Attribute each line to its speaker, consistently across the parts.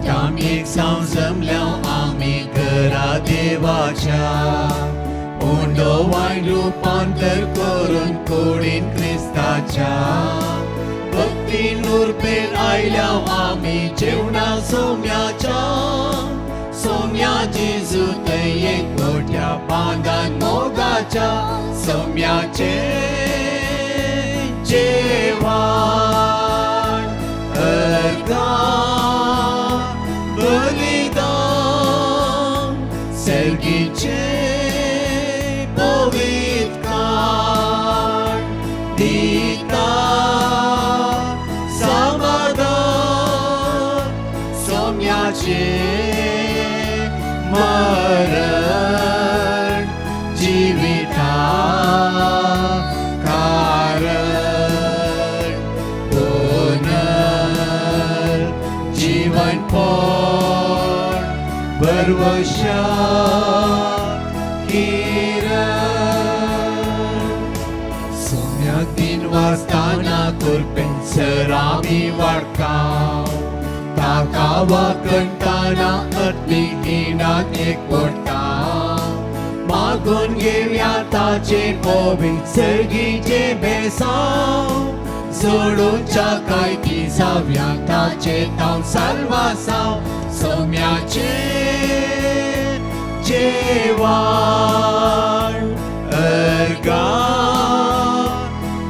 Speaker 1: कुटाम एक साव जमल्या आमी घरा देवाच्या उंडो वायन रुपांतर करून कुडीन क्रिस्ताच्या भक्तीन उर्बेन आयल्या आमी जेवणा सोम्याच्या सोम्या जेजू थंय एक मोठ्या बांदान मोगाच्या सोम्याचे जेवण अर्घा बलिदान सर्गीचे पवित्र दिता समाधान सोम्याचे मरण जिविता कारण पुनर जीवन पण भरवशा किरण सोम्याक दिन वाचताना कुरपेन सरामी वाडता ताका वाकणताना आत्मीक दिनात एकवटता मागून घेवया ताचे पवित्र सर्गीचे बेसांव जोडूच्या काय जाव्या ताचे ताव साल्वासांव सोम्याचे जेवण अर्घा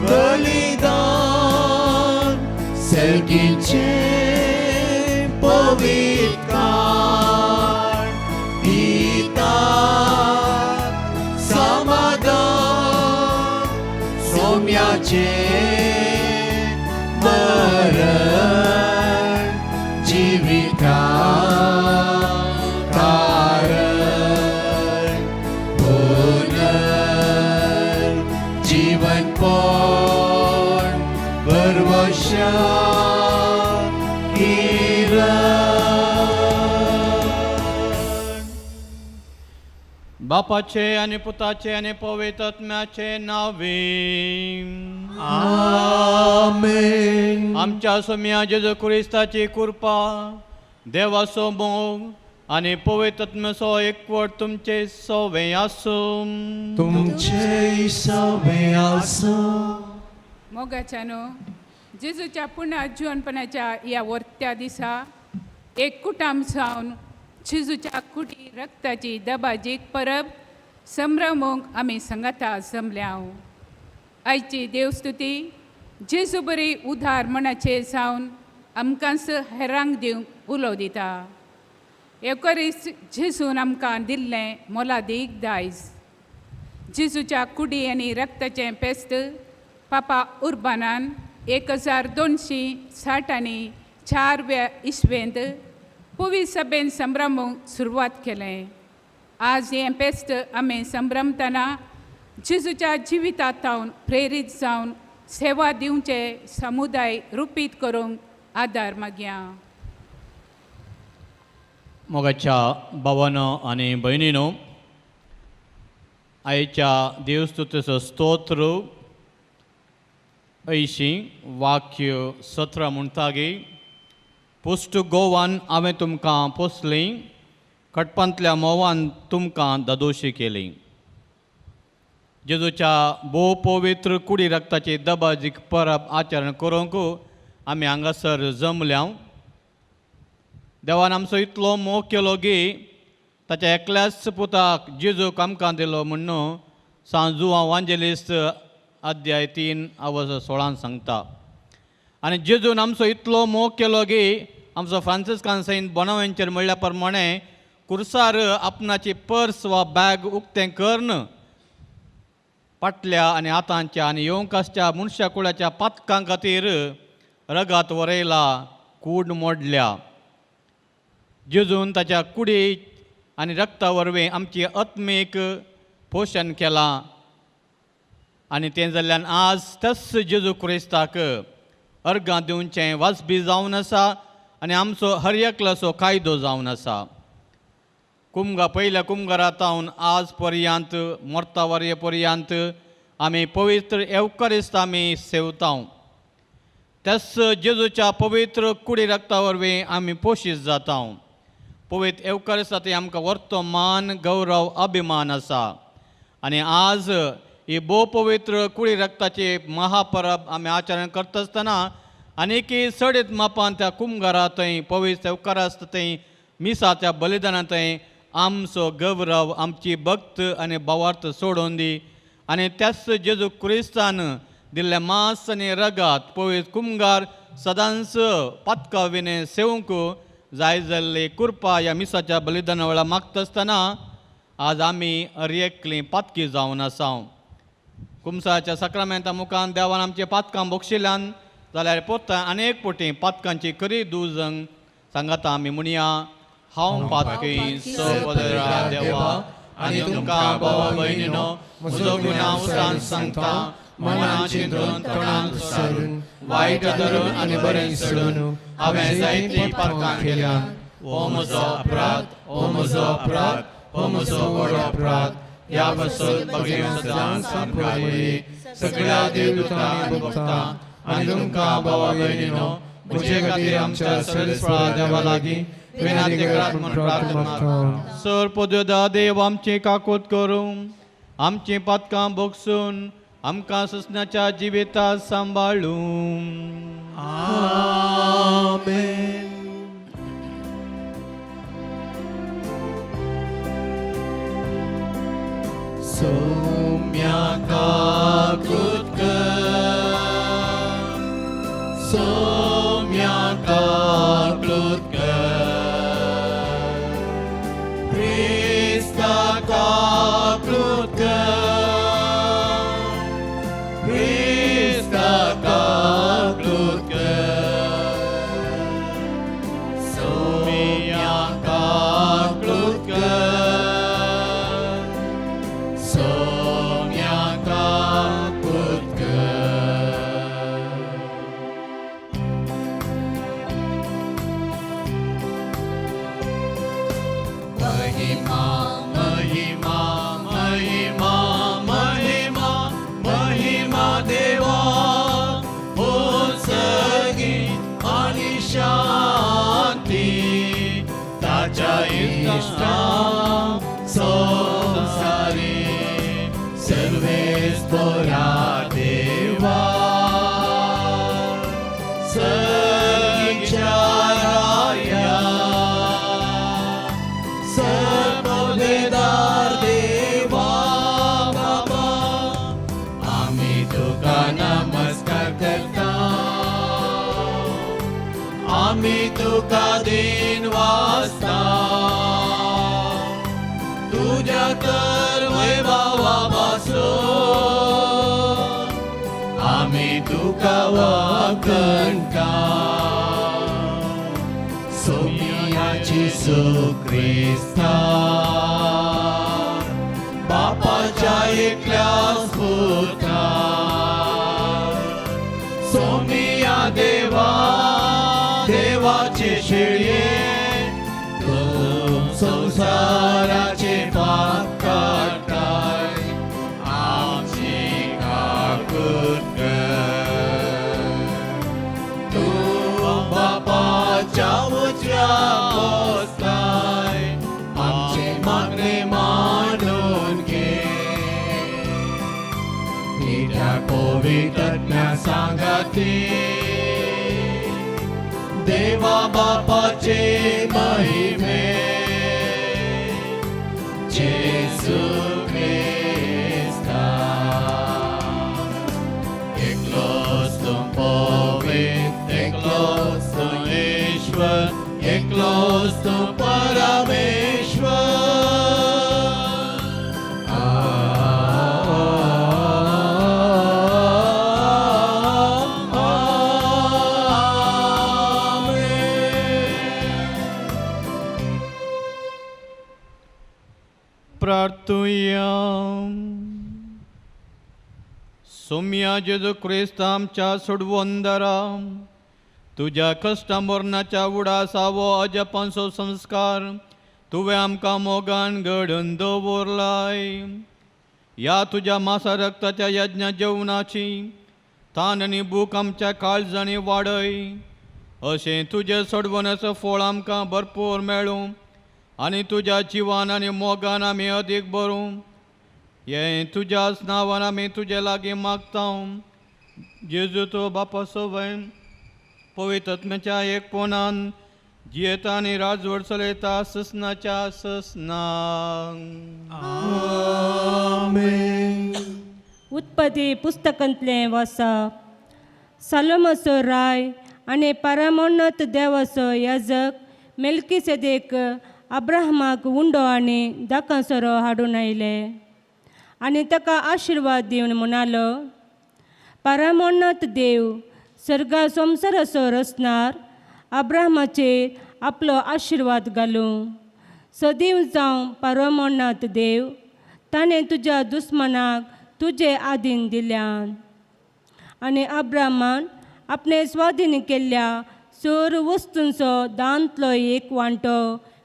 Speaker 1: बलिदान सर्गीचे पवित्र दिता समाधान सोम्याचे मरण जिविता कारण पुनर जीवन पण भरवशा किरण.
Speaker 2: बापाचे आनी पुताचे आनी पवित्र आत्म्याचे नावे.
Speaker 1: आमेन.
Speaker 2: आमच्या सोम्या जेजू क्रिस्ताची कृपा, देवाचो मोग आनी पवित्र आत्म्याचो एकवट तुमचे सवे आसूं.
Speaker 1: तुमचे सवे आसूं.
Speaker 3: मोगाच्यानो, जेजूच्या पुण्या जिवनपणाच्या ह्या वर्त्या दिसा एक कुटाम जावन जेजूच्या कुडी रक्ताची दबाजीक परब संभ्रमूंक आमी संगाता जमल्या. आयची देवस्तुती जेजू बरी उधार मनाचे जावन आमकांच हेरांक दिवंक उलो दिता. एवकरीस जेजून आमकां दिल्लें मोलादीक दायज, जेजूच्या कुडी आनी रक्ताचें पेस्त, पापा उर्बानान 1260 आनी 4व्या इस्वेंत पुवी सभेन संभ्रमूंक सुरवात केलें. आज हें पेस्त आमी संभ्रमतना जेजूच्या जिवितांत प्रेरीत जावन सेवा दिवचे समुदाय रुपीत करूंक आदार मागया.
Speaker 2: मोगाच्या भावानो आनी भयणीनो, आयच्या देवस्तुतीचो स्तोत्र 80 वाक्य 17 म्हणटा गी, पुश्ट गोवान हांवें तुमकां पोसली, खटपांतल्या मोवान तुमकां दादोशी केली. जेजूच्या भोव पवित्र कुडी रक्ताची दबाजीक परब आचरण करूंक आमी हांगासर जमल्या. देवान आमचो इतलो मोग केलो की ताच्या एकल्याच पुताक जेजूक आमकां दिलो म्हणून सांजुआ वांजेलिस्त अध्याय 3 आवज 16 सांगता. आनी जेजून आमचो इतलो मोग केलो की आमचो फ्रांसिस्कान सैन बोनावेंचर म्हणल्या प्रमाणे कुर्सार आपणाची पर्स वा बॅग उक्तें करून फाटल्या आनी आतांच्या आनी येवंक आसच्या मनशा कुळाच्या पातकां खातीर रगात वरयला, कूड मोडल्या. जेजून ताच्या कुडी आनी रक्ता वरवीं आमची आत्मीक पोशण केलां आनी तें जाल्ल्यान आज तस जेजू क्रिस्ताक अर्गां दिवचें वाजबी जावन आसा आनी आमचो हर एकल्याचो कायदो जावन आसा. कुमगा पयल्या कुमगारातावन आज पर्यंत मोर्ता वर्य पर्यंत आमी पवित्र एवकरिस्त आमी सेवताव. त्याच जेजूच्या पवित्र कुडी रक्ता वरवीं आमी पोशीत जाता. पवित्र येवकार आमकां वर्तो मान, गौरव, अभिमान आसा. आनी आज ही भोव पवित्र कुडी रक्ताची महापरब आमी आचरण करता आसतना आनीक चडीत मापान त्या कुमगारा थंय, पवित्र येवकार आसता थंय, मिसाच्या बलिदाना थंय आमचो गौरव, आमची भक्त आनी भावार्थ सोडून दी. आनी त्याच जेजू क्रिस्तान दिल्लें मांस आनी रगात पवित्र कुमगार सदांच पातका विणे सेवंक जाय जाल्ली कृपा ह्या मिसाच्या बलिदाना वेळार मागता आसतना आज आमी हर एकलीं पातकी जावन आसा. कुमसाच्या साक्रामेंता मुखान देवान आमचे पातकां बक्षिल्यान जाल्यार पोत्ता अनेक पटी पातकांची खरी दुजंग सांगाता आमी म्हणया, हांव पातकी सपदरा देवा आनी तुमकां भावा भयणीनो म्हजो गुन्यांव उसान सांगता, मनान चिंतून, तोंडान सोडून, वायट धरून आनी बरें सोडून हांवें जायतीं पातकां केल्यात. हो म्हजो अपराध, हो म्हजो अपराध, हो म्हजो व्हड अपराध. ह्या पासून भगीन सदांच सामकार
Speaker 1: सगळ्या देवदूतां आनी भक्तां आनी तुमकां भावा भयणीनो म्हजे खातीर आमच्या सर्वेस्परा देवा लागीं विनंती करात म्हूण प्रार्थना मागता.
Speaker 2: सर पददा देव आमची काकूत करूं, आमचीं पातकां भोगसून आमकां सुसण्याच्या जिवितात सांबाळूं.
Speaker 1: आमेन. सोम्या काकूत कर, सोम्या काकूत कर, क्रिस्ता काकूत कर, क्रिस्ता काकूत कर, सोम्या काकूत कर, सोम्या काकूत कर. महिमा महिमा महिमा महिमा महिमा देवा हो सगी आणि शांती ताच्या इष्टा संसारी सर्वेस्परा देवा सगीच्या राया सर्वदेदार देवा बाबा आम्ही तुका नमस्कार करता, आम्ही तुका दिन वाचता, तुझ्या तर वैभवा पासून आम्ही तुका वाकणता. सोमिया जेजू क्रिस्ता बापाच्या एकल्या पुता, सोमिया देवा देवाचे शेळये तूं संवसाराचे पाप काडटाय आमची काकूत कर. तूं बापाच्या उजव्या बसताय आमचे मागणे मानून घे. पित्या पवित्रत्म्या सांगाती देवा बापाचे महिमे जेजू क्रिस्ता एकलोच तूं पवित्र, एकलोच तूं ईश्वर, एकलोच तूं परमेश्वर. आमेन.
Speaker 2: प्रार्थुया. सोम्या जेजू क्रिस्त आमच्या सोडवंदरा, तुज्या कश्टा मरणाच्या उडासावो अजपांचो संस्कार तुवें आमकां मोगान घडून दवरलाय. ह्या तुज्या मासा रक्ताच्या यज्ञ जेवणाची तान आनी भूक आमच्या काळजांनी वाडय अशें तुजें सोडवण्याचो फळ आमकां भरपूर मेळूं आनी तुज्या जिवान आनी मोगान आमी अदीक भरूं. हें तुज्याच नांवान आमी तुजे लागीं मागता, जेजू तो बापा सवय पवित्रत्म्याच्या एकपणान जियेता आनी राजवट चलयता ससनाच्या ससना.
Speaker 4: उत्पत्ती पुस्तकांतलें वाचप. सालोमाचो राय आनी परमोन्नत देवाचो याजक मेल्कीसेदेक अब्राहमाक उंडो आनी दाकां सोरो हाडून आयले आनी ताका आशिर्वाद दिवन म्हणालो, परमोन्नत देव सर्गा संवसाराचो रचणार अब्राहमाचेर आपलो आशिर्वाद घालूं. सदीव जावं परमोन्नत देव, ताणें तुज्या दुस्मनाक तुजे आदीन दिल्यान. आनी अब्राहमान आपणे स्वाधीन केल्ल्या चोर वस्तूंचो दांतलो एक वांटो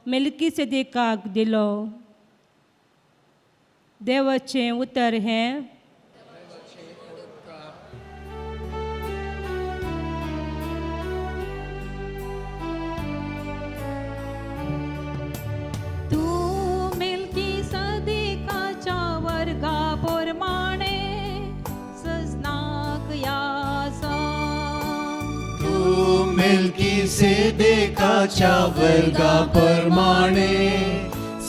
Speaker 4: मेल्कीसेदेकाक दिलो. देवाचें उतर हें.
Speaker 5: तूं मेल्कीसदेकाच्या वर्गा प्रमाणे सजनाक यासा.
Speaker 1: तूं मेल्कीसेदेकाच्या वर्गा प्रमाणे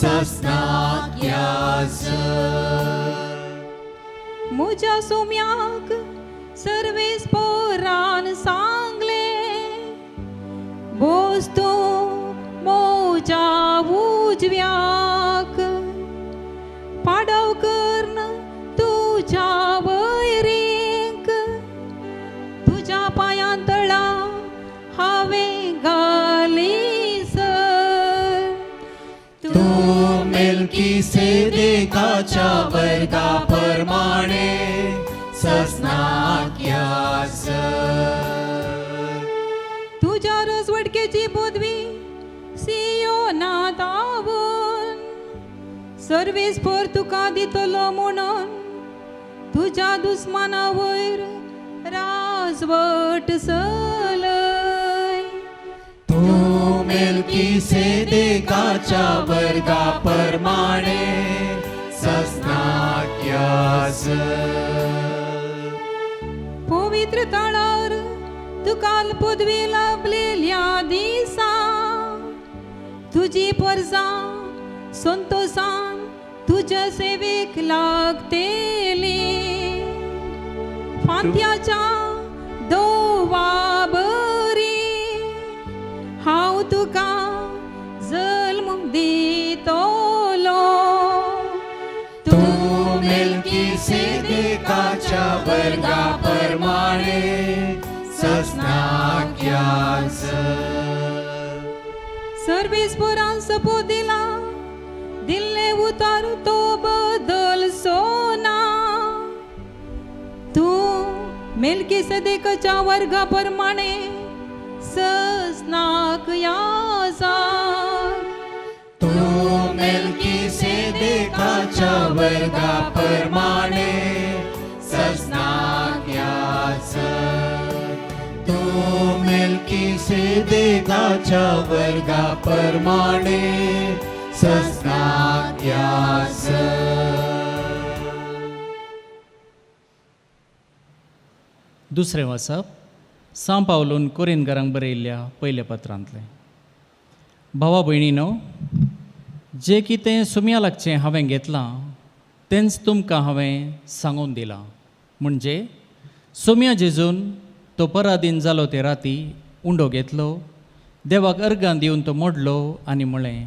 Speaker 1: ससनाक यास.
Speaker 5: म्हज्या सोम्याक सर्वेस पोरान सांगले, बोस तूं मोज्या उजव्याक, पाडव कर्न तुज्या वैरींक तुज्या पांयां तळा हांवें घाली सर.
Speaker 1: तूं मेल्कीसेदेकाच्या वर्गा प्रमाणे ससनाक यास.
Speaker 5: तुज्या रजवडकेची पदवी सियोनात आवून सर्वीस भर तुका दितलो म्हणून तुज्या दुस्माना वयर राजवट चलय.
Speaker 1: तूं मेल्कीसेदेकाच्या वर्गा प्रमाणे ससनाक यास.
Speaker 5: पवित्र तळार तुका पदवी लाभलेल्या दिसा तुजी परजा संतोसान तुज्या सेवेक लागतेली. फांत्याच्या दोवा बरी हांव तुका जल्म दितलो.
Speaker 1: तूं मेल्कीसेदेकाच्या वर्गा प्रमाणे ससनाक यास.
Speaker 5: सर्वीस पुरान सपो दिला दिल्ले उतार तो बदल सोना. तूं मेल्कीसेदेकाच्या वर्गा प्रमाणे ससनाक यासा.
Speaker 1: तूं मेल्कीसेदेकाच्या वर्गा प्रमाणे ससनाक यास. तूं मेल्कीसेदेकाच्या वर्गा प्रमाणे ससनाक यास.
Speaker 6: दुसरें वाचप सां पावलून कोरिनकारांक बरयल्ल्या पयल्या पत्रांतलें. भावा भयणीनो, जें कितें सुमया लागचें हांवें घेतलां तेंच तुमकां हांवें सांगून दिलां. म्हणजे सोम्या जेजून तो परादीन जालो ते राती उंडो घेतलो, देवाक अर्गां दिवन तो मोडलो आनी म्हळें,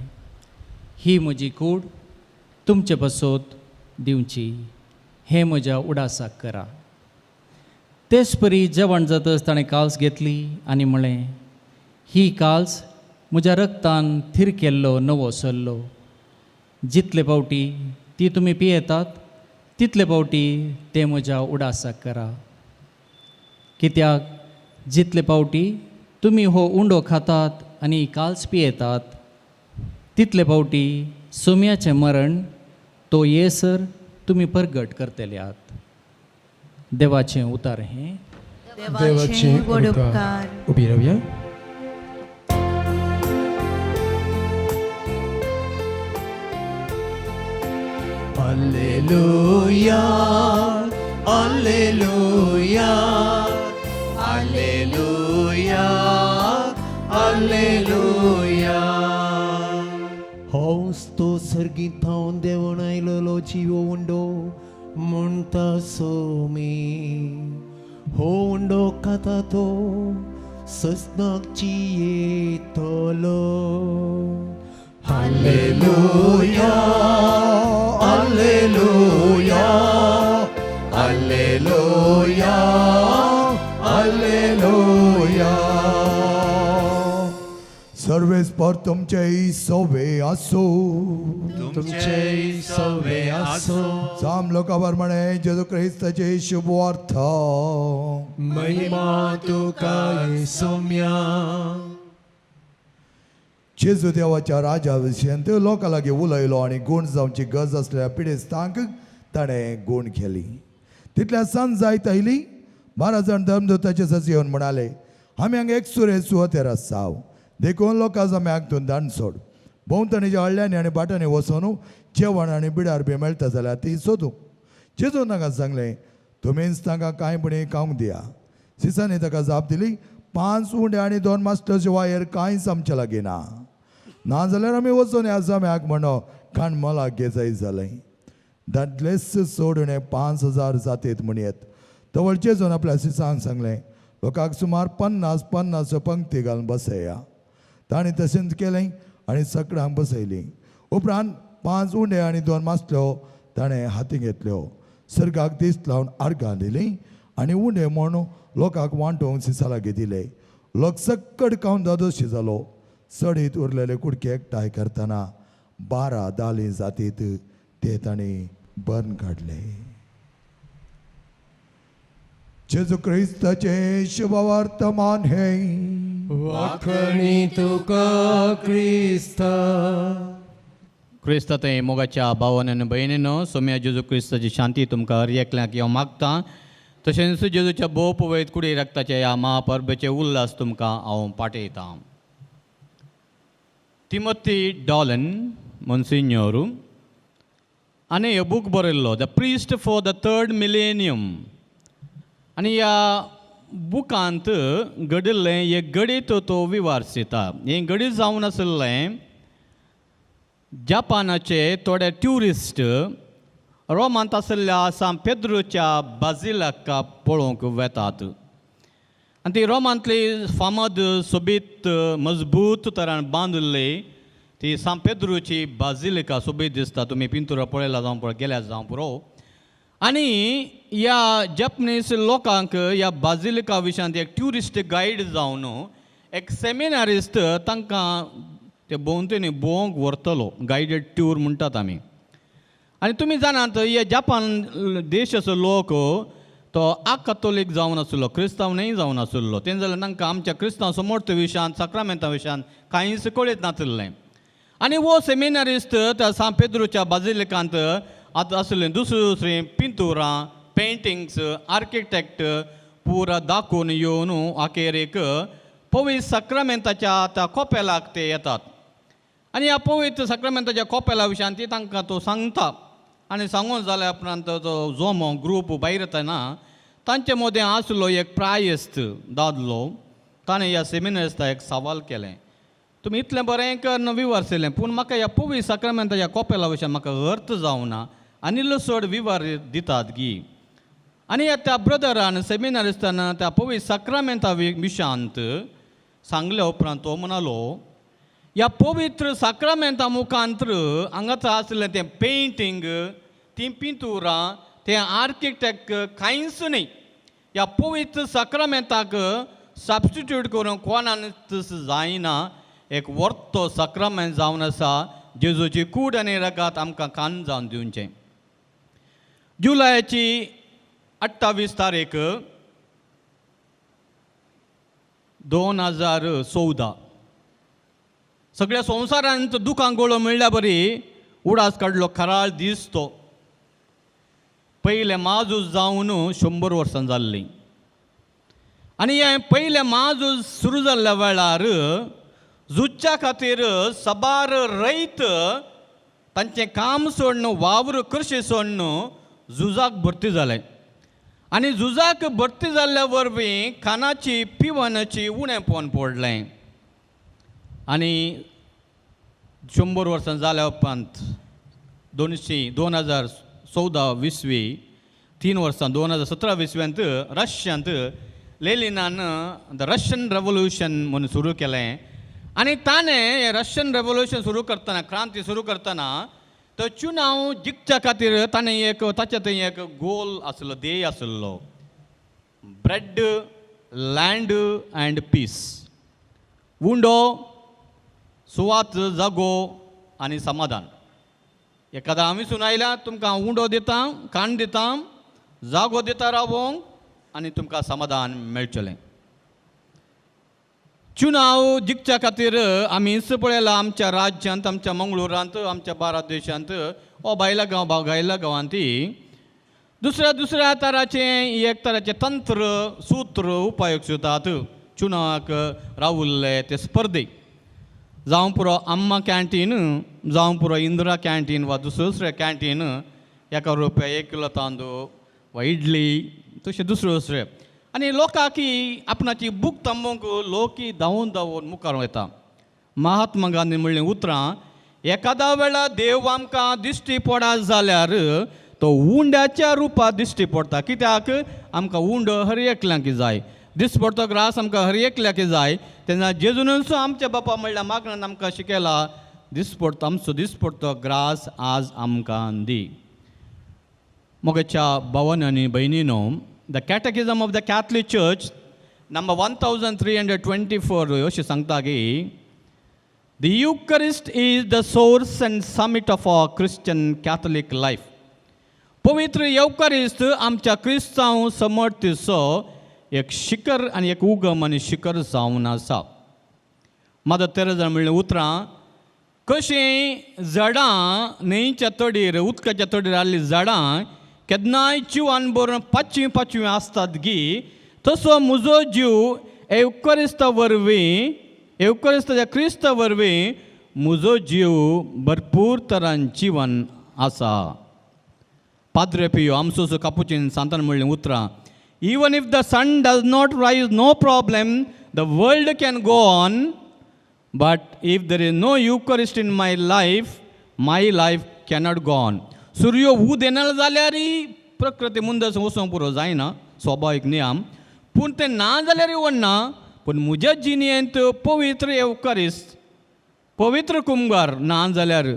Speaker 6: ही म्हजी कूड तुमचे पासत दिवची, हें म्हज्या उडासाक करा. तेच परी जेवण जातच ताणें काल्स घेतली आनी म्हळें, ही काल्स म्हज्या रक्तान थीर केल्लो नवो सल्लो. जितले फावटी ती तुमी पियेतात तितले फावटी तें म्हज्या उडासाक करा. कित्याक जितले फावटी तुमी हो उंडो खातात आनी काल्स पियेतात तितले फावटी सोम्याचें मरण तो येसर तुमी परगट करतले आहात. देवाचें उतार हें.
Speaker 5: देवाचे व्हड उपकार.
Speaker 1: उबी रावया.
Speaker 7: Alleluia, Alleluia, Alleluia, Alleluia.
Speaker 8: हांवच तो सर्गीत थावन देवण आयलेलो जिवो उंडो म्हणटा सोमी हो उंडो खाता तो सजनाक जियेतलो.
Speaker 7: Alleluia, Alleluia, Alleluia, Alleluia.
Speaker 9: सर्वेस्पर तुमचे सोवे आसो.
Speaker 7: तुमचे सवे आसो.
Speaker 9: साम लोका प्रमाणे जेजू क्रिस्ताचे शुभवार्थ.
Speaker 7: महिमा तुका सोम्या.
Speaker 9: जेजू देवाच्या राजा विशयंत लोकां लागीं उलयलो आनी गूण जावची गरज आसल्या पिडेस्तांक ताणें गूण केली. तितल्या सांज जायत आयली. 12 जाण धर्मदूताचे सस येवन म्हणाले, आमी हांगा एक सुरे सुवातेर आसाव, देखून लोकां जम्याक तूं दान सोड. भोंवतणीच्या हळ्यांनी आनी भाटांनी वचून जेवण आनी बिडार बी मेळटा जाल्यार ती सोदूं. जेजून तांकां सांगलें, तुमीच तांकां कांय पुणी खावंक दिया. सिसांनी ताका जाप दिली, 5 उंडे आनी 2 मास्टरचे वायर कांयच आमच्या लागीं ना. नाजाल्यार आमी वचून ह्या जम्याक म्हणो खाण मोलाक घेजाय जालें. दादलेच सोडून हे 5000 जातीत म्हणयेत. तवळ जेजून आपल्या सिसांक सांगलें, लोकांक सुमार 50 50 पंक्ती घालून बसया. तांणी तशेंच केलें आनी सगळ्यांक बसयलीं. उपरांत 5 उंडे आनी 2 मासल्यो ताणें हाती घेतल्यो, सर्गाक दीस लावन आर्गां दिलीं आनी उंडे म्हूण लोकांक वांटोवंक सिसा लागीं दिले. लोक सक्कड खावन दादोशी जालो. चडीत उरलेले कुडके एकठांय करतना 12 दाली जातीत ते तांणी बर्न काडले. जेजू क्रिस्ताचें शुभवर्तमान हें.
Speaker 7: वाखणी तुका क्रिस्ता.
Speaker 2: क्रिस्ता थंय मोगाच्या भावान आनी भयणीनो, सोम्या जेजू क्रिस्ताची शांती तुमकां हर एकल्याक हांव मागता. तशेंच जेजूच्या भोव पवयत कुडी रक्ताच्या ह्या महापरबेचे उल्हास तुमकां हांव पाठयतां. तिमोती डॉलन मोन्सिन्योरू आनी हे बूक बरयल्लो the priest for the third millennium. आनी ह्या बुकांत घडिल्लें एक घडीत तो विवारसिता. हें घडीत जावन आशिल्लें, जपानाचे थोडे ट्युरिस्ट रोमांत आशिल्ल्या सांत पेद्रूच्या बाजिलाका पळोवंक वेतात आनी ती रोमांतली फामाद सोबीत मजबूत तरान बांदिल्ली ती सांत पेद्रूची बाजिलिका सोबीत दिसता. तुमी पिंतुरा पळयला जावं पळय गेल्या जावं पुरो. आनी ह्या जपनीज लोकांक ह्या बाजिलिका विशयांत एक ट्युरिस्ट गायड जावन एक सेमिनारिस्ट तांकां ते भोंवतणी भोंवंक व्हरतलो, गायडेड टूर म्हणटात आमी. आनी तुमी जाणात, हे जपान देशाचो लोक तो आकातोलीक जावन आशिल्लो, क्रिस्तांव न्हय जावन आशिल्लो. तें जाल्यार तांकां आमच्या क्रिस्तांव समर्थ विशयांत साक्रामेंता विशयांत कांयच कळयत नाशिल्लें. आनी हो सेमिनारिस्ट त्या सांत पेद्रूच्या बाजिलिकांत आतां आशिल्लीं दुसरीं दुसरीं पिंतुरां, पेंटिंग्स, आर्किटेक्ट पुरा दाखोवन येवन अखेरेक पवित्र साक्रामेंताच्या त्या कोपेलाक ते येतात. आनी ह्या पवित्र साक्रामेंताच्या कोपेला विशयान ती तांकां तो सांगता. आनी सांगून जाल्या उपरांत तो जोमो ग्रूप भायर येतना तांचे मदें आसलो एक प्रायस्त दादलो. ताणें ह्या सेमिनारिस्ता एक सवाल केलें, तुमी इतलें बरें करून विवर्सिलें, पूण म्हाका ह्या पवित्र साक्रामेंताच्या कोपेला विशयान म्हाका अर्थ जावना आनी इल्लो चड विवर दितात गी. आनी ह्या त्या ब्रदरान सेमिनारिस्तान त्या पवित्र साक्रामेंता विशयांत सांगल्या उपरांत तो म्हणालो, ह्या पवित्र साक्रामेंता मुखांत्र हांगासर आशिल्लें तें पेंटींग, तीं पिंतुरां, तें आर्किटेक्ट कांयच न्हय. ह्या पवित्र साक्रामेंताक सबस्टिट्यूट करूंक कोणानच जायना. एक वर्तो साक्रामेंत जावन आसा जेजूची कूड आनी रगात आमकां कान जावन दिवचें. जुलयाची 28 तारीख 2014 सगळ्या संवसारांत दुकां गोळो मेळ्ळ्या बरी उडास काडलो खराळ दीस तो. पयलें म्हाझूज जावन 100 वर्सां जाल्लीं. आनी हें पयलें म्हाझूज सुरू जाल्ल्या वेळार झुजच्या खातीर साबार रयत तांचें काम सोडून, वावर कृशी सोडून झुजाक भरती जाले आनी झुजाक भरती जाल्ल्या वरवीं खाणाची पिवणाची उणेपण पडलें. आनी 100 वर्सां जाल्या उपरांत 2014 विसवी, 3 वर्सां 2017 विसव्यांत रशियांत लेलिनान the Russian revolution म्हणून सुरू केलें. आनी ताणें रशियन रेवोल्युशन सुरू करतना, क्रांती सुरू करतना तो चुनाव जिखच्या खातीर ताणें एक ताचे थंय एक गोल आसलो, ध्येय आसलो, ब्रेड, लँड अँड पीस, उंडो, सुवात, जागो आनी समाधान. एखादा आमी सुनायल्या तुमकां हांव उंडो दिता, खाण दिता, जागो दिता रावोंक आनी तुमकां समाधान मेळचेलें. चुनाव जिखच्या खातीर आमी पळयलां आमच्या राज्यांत, आमच्या मंगळुरांत, आमच्या भारत देशांत वा भायल्या गांव भायल्या गांवांत दुसऱ्या दुसऱ्या तराचें एक तराचें तंत्र सूत्र उपाय सोदतात चुनावाक रावुल्ले ते स्पर्धे. जावं पुरो अम्मा कॅन्टीन, जावं पुरो इंदिरा कॅन्टीन वा दुसरें दुसरें कॅन्टीन, 1 रुपया 1 किलो तांदूळ वा इडली तशें दुसरें दुसरें. आनी लोकांक आपणाची भूक थांबोवंक लोकी धांवून धांवून मुखार वता. महात्मा गांधी म्हणलीं उतरां, एखाद्या वेळार देव आमकां दिश्टी पडा जाल्यार तो उंड्याच्या रुपांत दिश्टी पडटा. कित्याक आमकां उंडो हर एकल्याक जाय, दीस पडतो ग्रास आमकां हर एकल्याक जाय. तेन्ना जेजूनच आमच्या बापा म्हणल्यार मागण्यान आमकां शिकयला, दीस पडतो आमचो दीस पडतो ग्रास आज आमकां दी. मोगेच्या भावान आनी भयणीनो, the catechism of the Catholic church number 1324 अशें सांगता की the Eucharist is the source and summit of our Christian Catholic life. पवित्र येवकारिस्त आमच्या क्रिस्तांव समर्थीचो एक शिखर आनी एक उगम आनी शिखर जावन आसा. मादर तेरेजान म्हणलें उतरां, कशीं झाडां न्हंयच्या तडीर उदकाच्या तडीर आसलीं झाडां केन्नाय जिवान भरून पाचवी पाचवी आसतात गी, तसो म्हजो जीव येवकरिस्ता वरवीं, येवकरिस्ताच्या क्रिस्ता वरवीं म्हजो जीव भरपूर तरान जिवन आसा. पाद्रे पियो आमचो कापुचीन सांतान म्हणलें उतरां, even if the sun does not rise no problem, the world can go on, but if there is no Eucharist in my life, my life cannot go on. सूर्य उदेना जाल्यारय प्रकृती मुंदस वचोंक पुरो जायना, स्वाभावीक नियम. पूण तें ना जाल्यारय वडना, पूण म्हज्या जिणेंत पवित्र येवकारिस्त, पवित्र कुमगार ना जाल्यार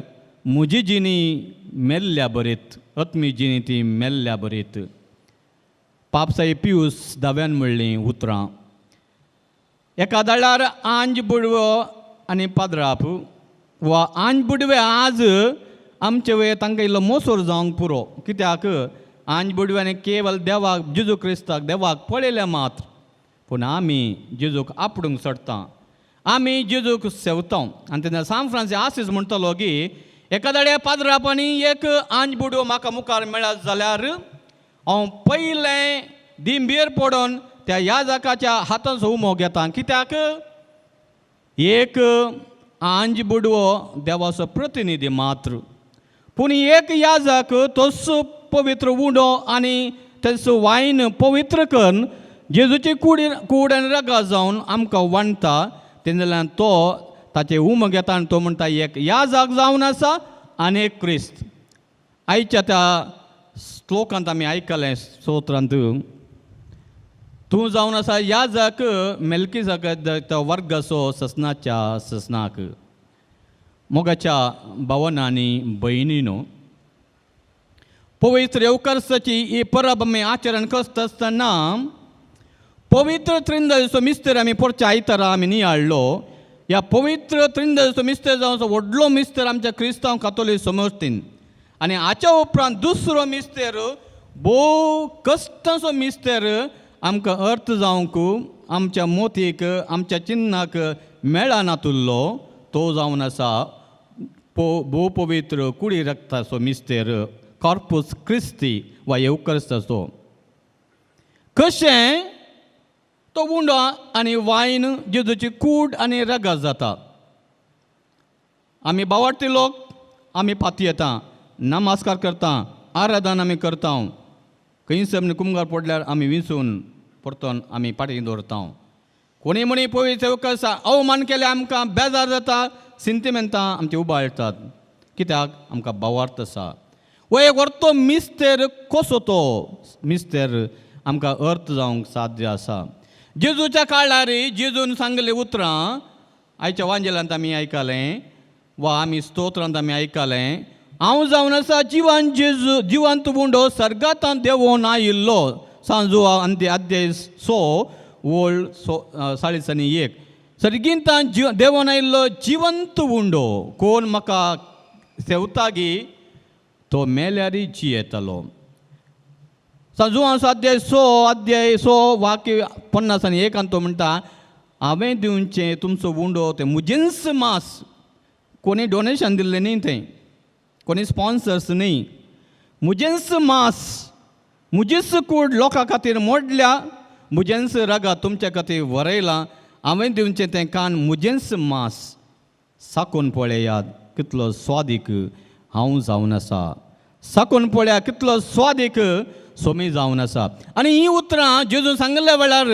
Speaker 2: म्हजी जिणी मेल्ल्या बरीत, आत्मी जिणी ती मेल्ल्या बरीत. पापसाई पियूस धाव्यान म्हणलीं उतरां, एका दळार आंज बुडवो आनी पाद्राप वा आंज बुडवे आज आमचे वयर तांकां इल्लो मोसोर जावंक पुरो. कित्याक आंज बुडव्यान केवल देवाक जेजू क्रिस्ताक देवाक पळयलें मात्र, पूण आमी जेजूक आपडूंक सोडटा, आमी जेजूक सेवता. आनी तेन्ना सांत फ्रांसीस आसीस म्हणटलो की एकादड्या पाद्राप आनी एक आंज बुडवो म्हाका मुखार मेळत जाल्यार हांव पयलें दिंबेर पडोन त्या याजकाच्या हाताचो उमो घेता. कित्याक एक आंज बुडवो देवाचो प्रतिनिधी मात्र, पूण एक याजक तोच पवित्र उंडो आनी तेचो वायन पवित्र करून जेजूची कूड कूड आनी रगा जावन आमकां वांट्टा. तेन्ना तो ताचे उमो घेता आनी तो म्हणटा एक याजक जावन आसा आनी एक क्रिस्त. आयच्या त्या श्लोकांत आमी आयकलें स्तोत्रांत, तूं जावन आसा याजक मेलकीजाक वर्गाचो ससनाच्या ससनाक. मोगाच्या भावना आनी भयणीनो, पवित्र येवकारसाची ही परब आमी आचरण करता आसतना पवित्र त्रिंदाचो मिस्तर आमी पोरच्या आयतारा आमी नियाळ्ळो. ह्या पवित्र त्रिंदाचो मिस्तर जावन व्हडलो मिस्तर आमच्या क्रिस्तांव कातोलीक समजतीन. आनी हाच्या उपरांत दुसरो मिस्तेर भोव कश्टाचो मिस्तेर आमकां अर्थ जावंक आमच्या मोतीक आमच्या चिन्नाक मेळनातुल्लो तो जावन आसा भोव पवित्र कुडी रक्ताचो मिस्तेर कॉर्पूस क्रिस्ती वा येवकरिस्ताचो. कशें तो उंडो आनी वायन जेजूची कूड आनी रगत जाता. आमी बावडटी लोक आमी पातयेता, नमस्कार करता, आराधन आमी करता. खंयसर आमी कुमगार पडल्यार आमी विंचून परतून आमी फाटीं दवरता. कोणी म्हणी पळय चवकस अवमान केले आमकां बेजार जाता, सिंतिमेंतां आमची उबाळटात. कित्याक आमकां बावार्थ आसा. वो एक व्हरतो मिस्तेर कसो तो मिस्तेर आमकां अर्थ जावंक साध्य आसा. जेजूच्या काळार जेजून सांगले उतरां आयच्या वांजेलांत आमी आयकलें वा आमी स्तोत्रांत आमी आयकलें. हांव जावन आसा जिवान जेजू जिवंत उंडो सर्गांत देंवोन आयिल्लो. सांजू आनी अध्याय 6 ओळ 41. सर्गींतान जीव देंवोन आयिल्लो जिवंत उंडो कोण म्हाका सेवतागी तो मेल्यारी जियेतलो. सांजुआंचो अध्याय 6 अध्याय 6 वाक्य 51 तो म्हणटा हांवें दिवचें तुमचो उंडो तें म्हजेंच मास. कोणी डोनेशन दिल्लें न्ही तें, कोणी स्पॉन्सर्स न्ही, म्हजेंच मास म्हजीच कूड लोकां खातीर मोडल्या, म्हजेंच रगत तुमच्या खातीर वरयलां. हांवें दिवचें तें कान म्हजेंच मास. साकून पळयात कितलो स्वादीक हांव जावन आसा. साकून पळया कितलो स्वादीक सोमी जावन आसा. आनी हीं उतरां जेजून सांगिल्ल्या वेळार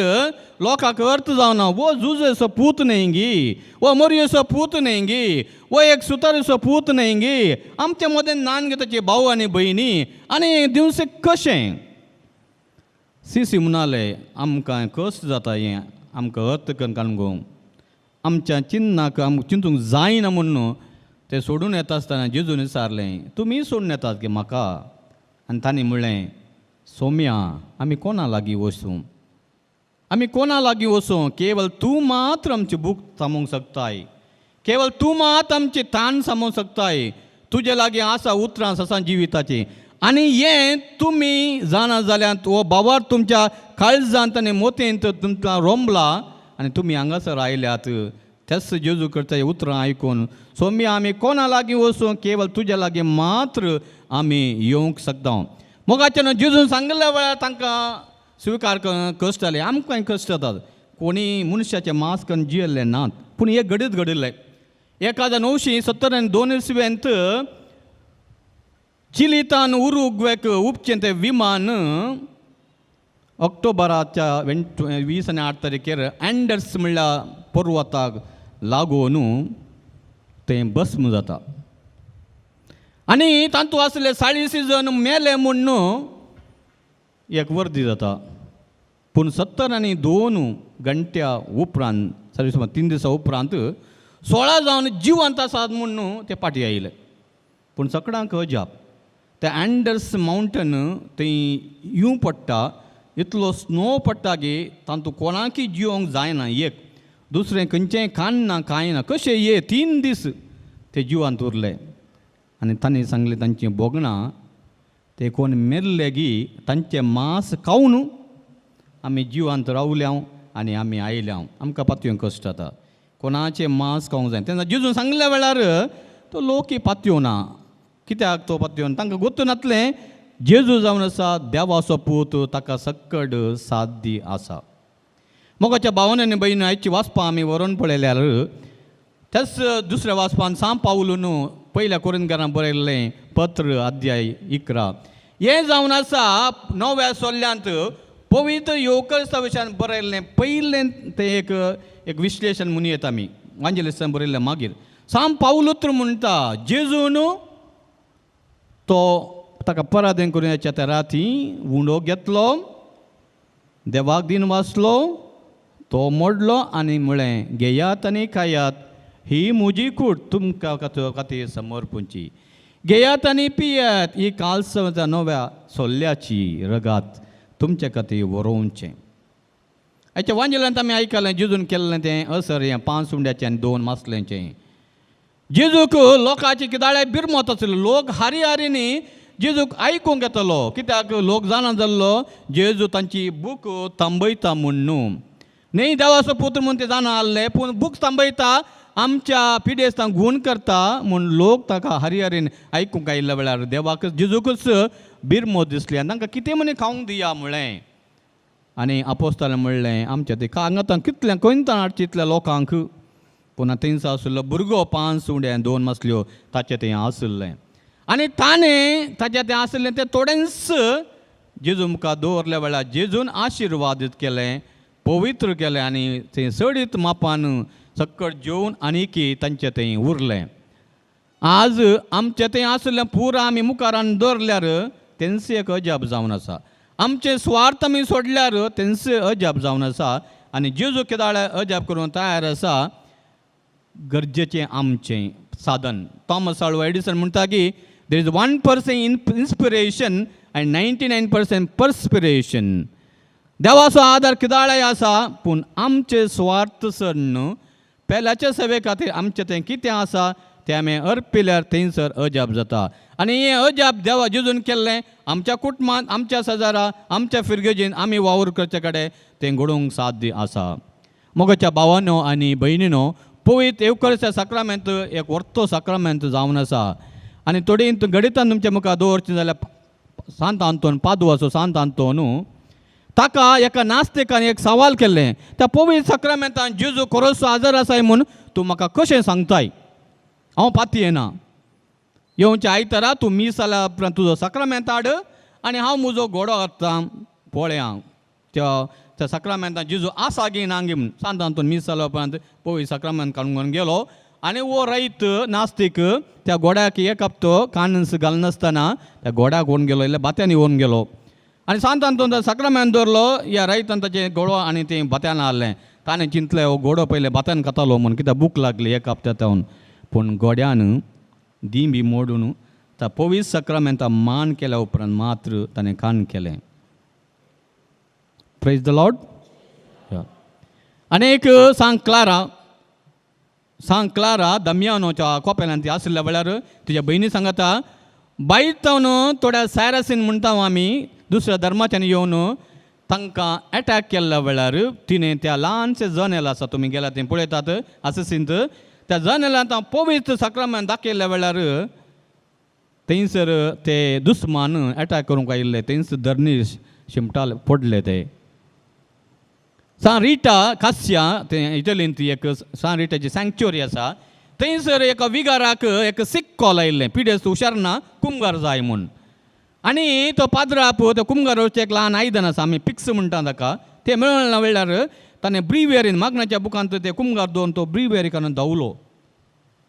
Speaker 2: लोकांक अर्थ जावना. वो जुजेचो पूत न्हय गी, वो मोरयेचो पूत न्हय गी, वो एक सुतारेचो पूत न्हय गी. आमचे मदें नान गे ताचे भाव आनी भयणी आनी दिवचे कशें. सिसी म्हणाले आमकां कश्ट जाता हें आमकां अर्थ करून काडूंक आमच्या चिन्नाक आमकां चिंतूंक जायना म्हूण ते सोडून येता आसतना जेजून विचारलें तुमी सोडून येतात गे म्हाका. आनी तांणी म्हणलें सोम्या आमी कोणा लागीं वचूं, आमी कोणा लागीं वचूं? केवल तूं मात्र आमची भूक थांबोवंक शकताय, केवल तूं मात आमची ताण थांबोवंक शकताय. तुजे लागीं आसा उतरां ससां जिविताचीं. आनी हें तुमी जाणा जाल्यार हो बाबार तुमच्या काळजांत आनी मोतयेंत तुमकां रोमला आनी तुमी हांगासर आयल्यात. तेच जेजू करता ही उतरां आयकून सोमी आमी कोणा लागीं वचूं? केवल तुज्या लागीं मात्र आमी येवंक शकता. मोगाच्यान जेजून सांगिल्ल्या वेळार तांकां स्विकार कश्ट जाले. आमकां कश्ट जातात. कोणी मनशाचें मास करून जियेल्ले नात. पूण एक घडीत घडिल्लें 1972 इसवेंत चिलीतान उरुग्वेक उपचें तें विमान ऑक्टोबराच्या 20 आनी 8 तारखेर अँडर्स म्हणल्या पर्वताक लागून तें भस्म जाता. आनी तातूंत आसले 40 जण मेले म्हूण एक वर्दी जाता. पूण 72 घंट्या उपरांत सॉरी सुमार 3 दिसां उपरांत 16 जावन जिवंत आसात म्हूण ते फाटीं आयले. पूण सगळ्यांक अजाप ते अँडर्स मावंटन थंय येवं पडटा, इतलो स्नो पडटा की तातूंत कोणाकय जिवंक जायना. एक दुसरें खंयचेंय खाण ना कांय ना, कशें ये 3 दीस ते जिवांत उरले. आनी तांणी सांगलें तांचीं भोगणां ते कोण मेल्ले गी तांचें मांस खावन आमी जिवांत रावल्या आनी आमी आयल्या. आमकां पातयोंक कश्ट जाता, कोणाचें मांस खावंक जाय. तेन्ना जेजून सांगल्या वेळार तो लोक पातयो ना. कित्याक तो पातयो? तांकां गोत्तू नातलें जेजू जावन आसा देवाचो पूत, ताका सक्कड साध्य आसा. मोगाच्या भावान आनी भयणी आयची वाचपां आमी व्हरून पळयल्यार त्याच दुसऱ्या वाचपान सांव पावलून पयल्या कोरिंथकारांक बरयल्लें पत्र अध्याय 11 हें जावन आसा 9व्या सोल्ल्यांत पवित्र येवकरिस्ता विशयान बरयल्लें पयलें तें एक एक विश्लेशण म्हणून येता. आमी वांजेलिस्तान बरयल्लें. मागीर सांव पावलूत्र म्हणटा जेजून तो ताका पराधीन करून येच्या त्या राती उंडो घेतलो, देवाक दिन वाचलो, तो मोडलो आनी म्हळें घेयात आनी खायात, ही म्हजी कूड तुमकां खातीर समर्पूंची. घेयात आनी पियात, ही कालसवाच्या नव्या सोल्ल्याची रगात तुमचे खातीर वरोवचें. आयच्या वांजेलांत आमी आयकलें जेजून केल्लें तें असर हें 5 उंड्याचें आनी 2 मासल्यांचें. जेजूक लोकांची किदाळे बिरमत आसली. लोक हारी हारीनी जेजूक आयकूंक येतलो. कित्याक लोक जाणा जाल्लो जेजू तांची बूक थांबयता म्हूण न्हू. न्ही देवाचो पुत्र म्हूण ते जाणा आहले, पूण बूक थांबयता आमच्या पिडेस्तांक गूण करता म्हूण लोक ताका हारी हारीन आयकूंक आयिल्ल्या वेळार देवाक जेजूकच बिरमत दिसली आनी तांकां कितें म्हण खावंक दिया म्हळें. आनी आपोस्तालें म्हणलें आमच्या ते हांगा कितल्या खंयतान हाडचे इतल्या लोकांक. पुन्हा थंयसर आशिल्लो भुरगो 5 उंडे 2 मासल्यो ताचें थंय आशिल्लें आनी ताणें ताचें तें आशिल्लें तें थोडेंच जेजू मुखार दवरल्या वेळार जेजून आशिर्वादीत केलें, पवित्र केलें आनी थंय सडीत मापान सक्कड जेवन आनीकी तांचें थंय उरलें. आज आमचें थंय आशिल्लें पुरा आमी मुखारान दवरल्यार तेंच एक अजाप जावन आसा. आमचें स्वार्थ आमी सोडल्यार तेंच अजाप जावन आसा आनी जेजू केदाळ अजाप करूंक तयार आसा. गरजेचें आमचें साधन. थॉमस आल्वा एडिसन म्हणटा की there is 1% inspiration आनी 99% पर्स्पिरेशन. देवाचो आदार किदाळाय आसा पूण आमचे स्वार्थ सर न्हू पेल्याच्या सेवे खातीर आमचें तें कितें आसा तें आमी अर्पिल्यार थंयसर अजाप जाता. आनी हें अजाप देवा जेजून केल्लें आमच्या कुटुंबांत, आमच्या शेजारा, आमच्या फिरगेजीन आमी वावर करचे कडेन तें घडोवंक साध्य आसा. मोगाच्या भावानो आनी भयणीनो, पवित्र येवकरच्या साक्रामेंत एक वर्तो साक्रामेंत जावन आसा आनी थोडी गणितान तुमच्या मुखार दवरचें जाल्यार सांत आंतोन पादवाचो सांत आंतोन ताका एका नास्तिकान एक सवाल केल्लें, त्या पवित्र साक्रामेंतान जेजू खरोसो आजार आसाय म्हूण तूं म्हाका कशें सांगताय, हांव पातयेना, येवच्या आयतारा तूं मीस जाल्या उपरांत तुजो साक्रामेंत हाड आनी हांव म्हजो घोडो हाडटा पळया त्या त्या साक्रामेंतान जेजू आसा गी ना गी म्हूण. सांत आंतोन मीस जाल्या उपरांत पवित्र साक्रामेंत काडून गेलो आनी हो रैत नास्तीक त्या घोड्याक एक हप्तो कानस घालनासतना त्या घोड्याक व्हरून गेलो, इल्ल्या भात्यांनी व्हरून गेलो आनी सांत आंतोन साक्रामेंत दवरलो. ह्या रैतान ताचें घोडो आनी तें भात्यान हाडलें. ताणें चिंतलें हो घोडो पयलें भात्यान खातालो म्हूण कित्याक भूक लागली एक हप्त्या तावन. पूण घोड्यान दिंबी मोडून त्या पवित्र साक्रामेंता मान केल्या उपरांत मात्र ताणें कान केलें. Praise the Lord. आनी एक सांग क्लारा, सांग क्लारा दमियानोच्या कोपेलान ती आशिल्ल्या वेळार तुज्या भयणी सांगता बायत तावन थोड्या सायरासीन म्हणटा आमी दुसऱ्या धर्माच्यान येवन तांकां एटॅक केल्ल्या वेळार तिणें त्या ल्हानशें जनेल आसा तुमी गेल्या तें पळयतात आसिसींत, त्या जनेलांत पवित्र साक्रामेंत दाखयल्ल्या वेळार थंयसर ते दुस्मान एटॅक करूंक आयिल्ले थंयसर धरणी शिमटाले पडले ते. सान रिटा कास्या ते इटलींत एक सान रिटाची सँक्च्युरी आसा थंयसर एका विगाराक एक सीक कॉल आयिल्लें, पिडेस्त हुशार ना कुमगार जाय म्हूण. आनी तो पाद्राप तो कुमगार एक ल्हान आयदन आसा आमी पिक्स म्हणटा ताका, तें मेळना वेळार ताणें ब्रिवेरीन मागण्याच्या बुकांत ते कुमगार दवरून तो ब्रिवेरी काडून धांवलो.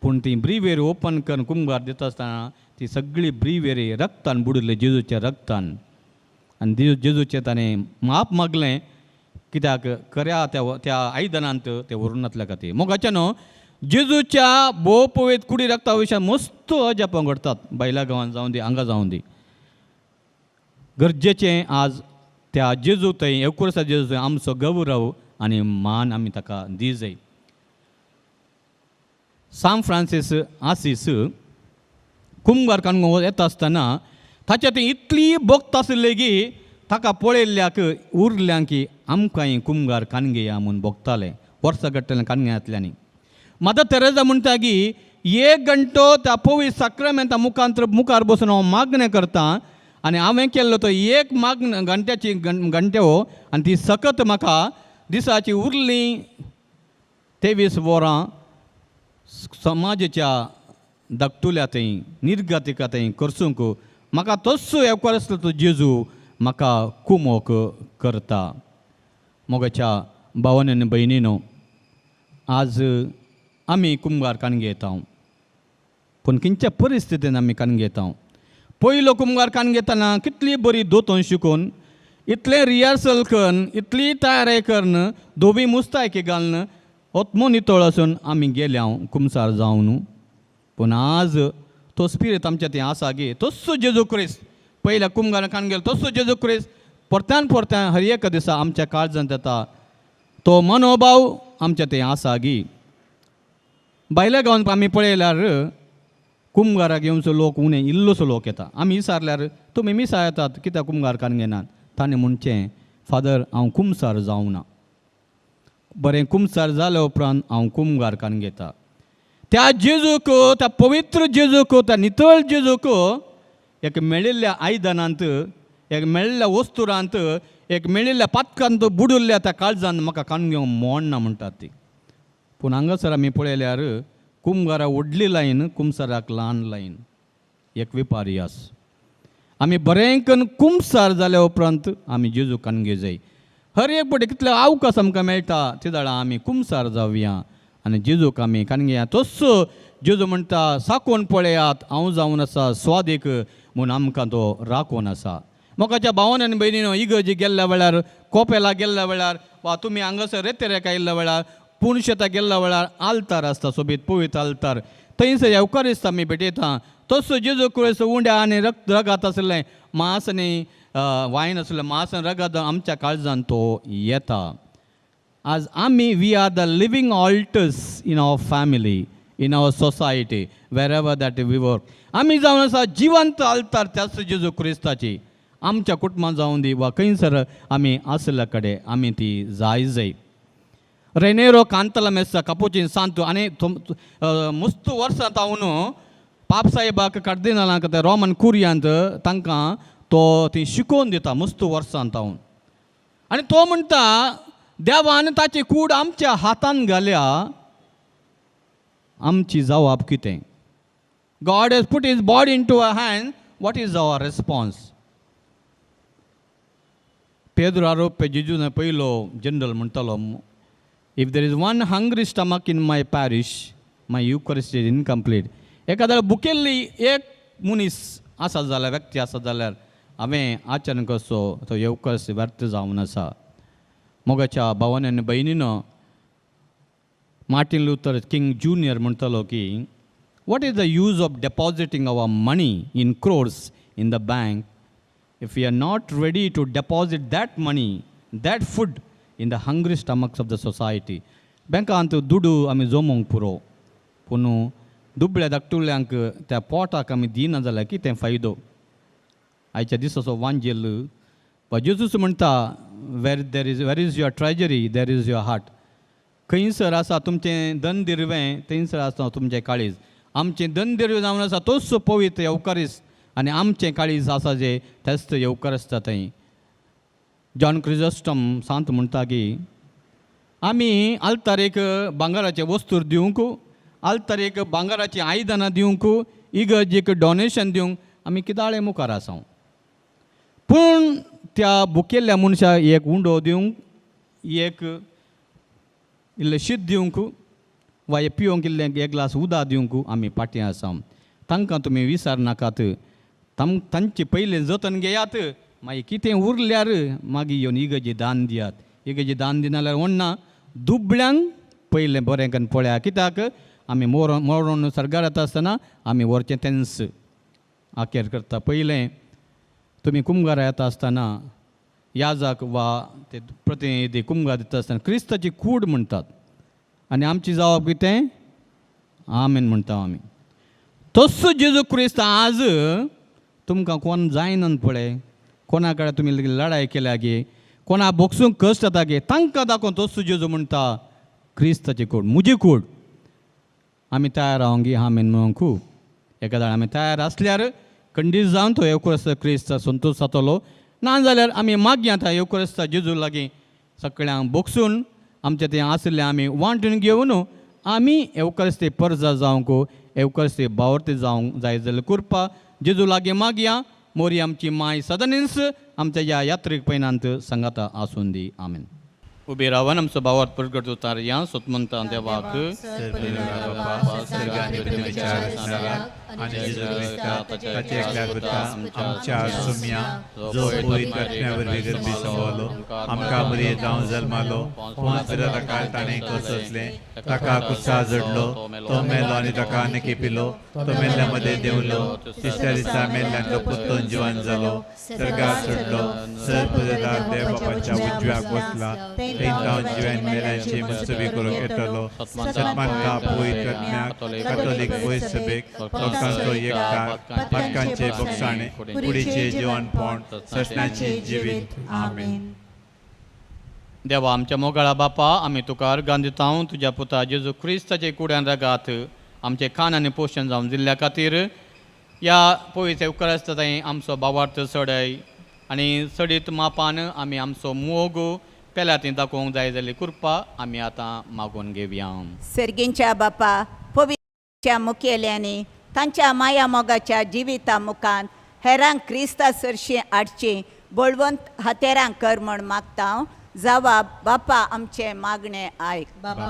Speaker 2: पूण ती ब्रिवेरी ओपन करून कुमगार दिता आसतना ती सगळी ब्रिवेरी रक्तान बुडिल्ली, जेजूच्या रक्तान. आनी जेजूचें ताणें माप मागलें कित्याक खऱ्या त्या त्या आयदनांत तें व्हरून नातल्या खातीर. मोगाच्या न्हू जेजूच्या भोव पवित्र कुडी रक्ता विशयान मस्त अजापां घडटात बायल्या गांवांत जावं दी हांगा जावं दी. गरजेचें आज त्या जेजू थंय एकुरसा जेजू थंय आमचो गौरव आनी मान आमी ताका दी जाय. सान फ्रांसीस आसीस कुमगार काडून येता आसतना ताच्या थंय इतली भक्त आशिल्ली की ताका पळयल्ल्याक उरल्यां की आमकांय कुमगार कानगेया म्हूण भोगताले वर्सां घडटलें कानगेयांतल्यांनी. मदर तेरेजा म्हणटा की एक घंटो त्या पवित्र साक्रामेंता मुखार मुखार बसून हांव मागणें करता आनी हांवें केल्लो तो एक मागणें घंट्याची घंटे हो आनी ती सकत म्हाका दिसाची उरली 23 वरां समाजाच्या धाकटुल्या थंय निर्गतिका थंय करसूंक म्हाका तस्सो एवकार तो जेजू म्हाका कुमोक करता. मोगाच्या भावान आनी भयणीनो, आज आमी कुमगार कान घेता पूण खंयच्या परिस्थितीन आमी कान घेता. पयलो कुमगार कान घेतना कितली बरी दोतोन शिकून इतलें रिहर्सल करून इतली तयारी करून धोबी मुस्तायकी घालून ओतमो नितळ आसून आमी गेल्या कुमसार जावन. पूण आज तो स्पिरीत आमच्या थंय आसा गी तस्सो जेजू क्रिस्त पयल्या कुमगारान कान गेलो तस्सो जेजू क्रिस्त परत्यान परत्यान हर एक दिसा आमच्या काळजांत येता तो मनोभाव आमच्या थंय आसा गी. भायल्या गांवांत आमी पळयल्यार कुमगाराक येवचो लोक उणें इल्लोसो लोक येता. आमी विचारल्यार तुमी मिसा येतात कित्याक कुमगार कान घेनात, ताणें म्हणचें फादर हांव कुमसार जावना, बरें कुमसार जाल्या उपरांत हांव कुमगार कान घेता. त्या जेजूक त्या पवित्र जेजूक त्या नितळ जेजूक एक मेळिल्ल्या आयदनांत एक मेळिल्ल्या वस्तुरांत एक मेळिल्ल्या पातकान तो बुडुल्ल्या त्या काळजान म्हाका काण घेवंक मोडना म्हणटात ती. पूण हांगासर आमी पळयल्यार कुमगारा व्हडली लायन, कुमसाराक ल्हान लायन, एक विपार्यास. आमी बरें करून कुमसार जाल्या उपरांत आमी जेजू कानगे जाय. हर एक पटी कितले अवकाश आमकां मेळटा ते जाणा आमी कुमसार जावया आनी जेजूक आमी कानगेया. तस्सो जेजू म्हणटा साकोवन पळयात हांव जावन आसा स्वादीक म्हूण आमकां तो राखून आसा. मोगाच्या भावान आनी भयणीनो, इगर्जी गेल्ल्या वेळार, कोपेला गेल्ल्या वेळार वा तुमी हांगासर रेतेरेक आयिल्ल्या वेळार, पुणशेता गेल्ल्या वेळार आल्तार आसता, सोबीत पवित्र आल्तार, थंयसर येवकारिस्त आमी भेटयता. तसो जेजू क्रिस्त उंड्या आनी रक्त रगात आसलें मांस आनी वायन आसलें मांस आनी रगात आमच्या काळजान तो येता. आज आमी we are the living altars in our family, in our society, wherever that we work. आमी जावन आसा जिवंत आल्तार त्याच जेजू क्रिस्ताची. आमच्या कुटुंबान जावन दी वा खंयसर आमी आसल्या कडेन आमी ती जाय जाय. रेनेरो कांतला मेस्सा कपुचीन सांतू आनी मुस्त वर्सां तावन पापसाहेबाक कार्दिनालाक ते रोमन कुरियांत तांकां तो ती शिकोवन दिता मुस्त वर्सां तावन. आनी तो म्हणटा देवान ताची कूड आमच्या हातान घाल्या, आमची जवाब कितें? God has put his body into our hand, what is our response? Pedro आरोप जेजून पयलो जनरल म्हणटालो, if there is one hungry stomach in my parish, my Eucharist is incomplete. एखाद्या बुकेल्ली एक मनीस आसा जाल्यार, व्यक्ती आसा जाल्यार हांवें आचरण करचो तो येवकारिस्त व्यर्थ जावन आसा. मोगाच्या भावान आनी भयणीनो, मार्टीन लुथर किंग ज्युनियर म्हणटालो की what is the use of depositing our money in crores in the bank if we are not ready to deposit that money, that food in the hungry stomachs of the society? बँकांत दुडू आमी जमोवंक पुरो, पूण दुबळ्या धाकटुल्यांक त्या पोटाक आमी दिना जाल्यार कितें फायदो? आयच्या दिसाचो वांजेल वा जेजूस म्हणटा, where is your treasury there is your heart. खंयसर आसा तुमचें धन दिरवें थंयसर आसा तुमचें काळीज. आमचें धन दिरवें जावन आसा तोच पवित्र येवकारीस आनी आमचें काळीज आसा जें तेच येवकार आसता थंय. जॉन क्रिजस्टम सांत म्हणटा की आमी आल्तार एक भांगराचें वस्तूर दिवंक, आल्तार एक भांगराचीं आयदनां दिवंक, इगर्जेक डोनेशन दिवंक आमी किदाळे मुखार आसा, पूण त्या भुकेल्ल्या मनशाक एक उंडो दिवंक, एक इल्लें शीत दिवंक वा एक पिवंक इल्लें एक ग्लास उदक दिवंक आमी फाटीं आसा. तांकां तुमी विसर नाकात, तांचे पयलें जतन घेयात, मागीर कितें उरल्यार मागीर येवन इगर्जे दान दियात. इगर्जे दान दिना जाल्यार व्हडना, दुबळ्यांक पयलें बरें करून पळया, कित्याक आमी मोरोन मोरोन सर्गार येता आसतना आमी व्हरचें तेंच आखेर करता. पयलें तुमी कुमगारा येता आसतना याजाक वा ते प्रतिनिधी कुमगार दिता आसतना क्रिस्ताची कूड म्हणटात आनी आमची जावप कितें? आमेन म्हणटा आमी. तस्सो जेजू क्रिस्त आज तुमकां कोण जायना पळय, कोणा कडेन तुमी लडाय केल्या गे, कोणा बोगसूंक कश्ट जाता गे, तांकां दाखोवन तस्सो जेजू म्हणटा क्रिस्ताची कूड म्हजी कूड. आमी तयार रावंक गी आमेन म्हणूंक खूब एकादा आमी तयार आसल्यार खंडीत जावन तो येवक्रिस्त क्रिस्त संतोश जातलो, ना जाल्यार आमी मागया आतां येवक्रिस्त जेजू लागीं सगळ्यांक बोगसून आमचें तें आशिल्लें आमी वांटून घेवन आमी येवक्रिस्ती परजा जावंक, येवक्रिस्ती बावर्ती जावंक जाय जाल्यार कृपा जेजू लागीं मागया. मोरी आमची माय सदनीस आमच्या ह्या यात्रीक पयनांत सांगाता आसून दी. आमेन. उबी रावन आमचो भावार्थ प्रगट उतारया. सोतमंता देवाक
Speaker 1: आनी जेजू क्रिस्ता ताच्या एकल्या पुता आमच्या सुम्या, जो पवित्र आत्म्या वरवीं गर्भी संवलो, आमकां मरिये जावन जल्मालो, पोंच काळ ताणें कससलें, ताका कुसा जडलो, तो मेलो आनी ताका नकेपिलो, तो मेल्ल्या मदें देंवलो, तिसऱ्या दिसा मेल्ल्यांतलो पुत्तून जिवन जालो, सर्गार चडलो, सर पुजदार देव बापाच्या उजव्याक बसला, थंय तावन जिवन मेल्यांची मुस्तबी करूंक येतलो. सतमानता पवित्र आत्म्याक, कातोलीक पवित्र सभेक, लोकांचो एकठार, पातकांचे बोगसाणे, कुडीचे जिवनपण, ससनाचे जिवीत. आमेन.
Speaker 2: देवा आमच्या मोगाळा बापा, आमी तुका अर्गां दिता तुज्या पुता जेजू क्रिस्ताचे कुड्यान रगात आमचे खाण आनी पोशण जावन दिल्ल्या खातीर. ह्या पवित्र उपकार आसता थंय आमचो भावार्थ चडय. आनी सडीत मापान आमी आमचो मोग पेल्या ती दाखोवंक जाय जाल्ली कृपा आमी आतां मागून घेवया.
Speaker 10: सर्गींच्या बापा, पवित्रच्या मुखेल्यांनी तांच्या माया मोगाच्या जिविता मुखान हेरांक क्रिस्ता सरशीं हाडची बळवंत हतेरां कर म्हण मागता. जावा बापा आमचें मागणें आयक.
Speaker 1: बापा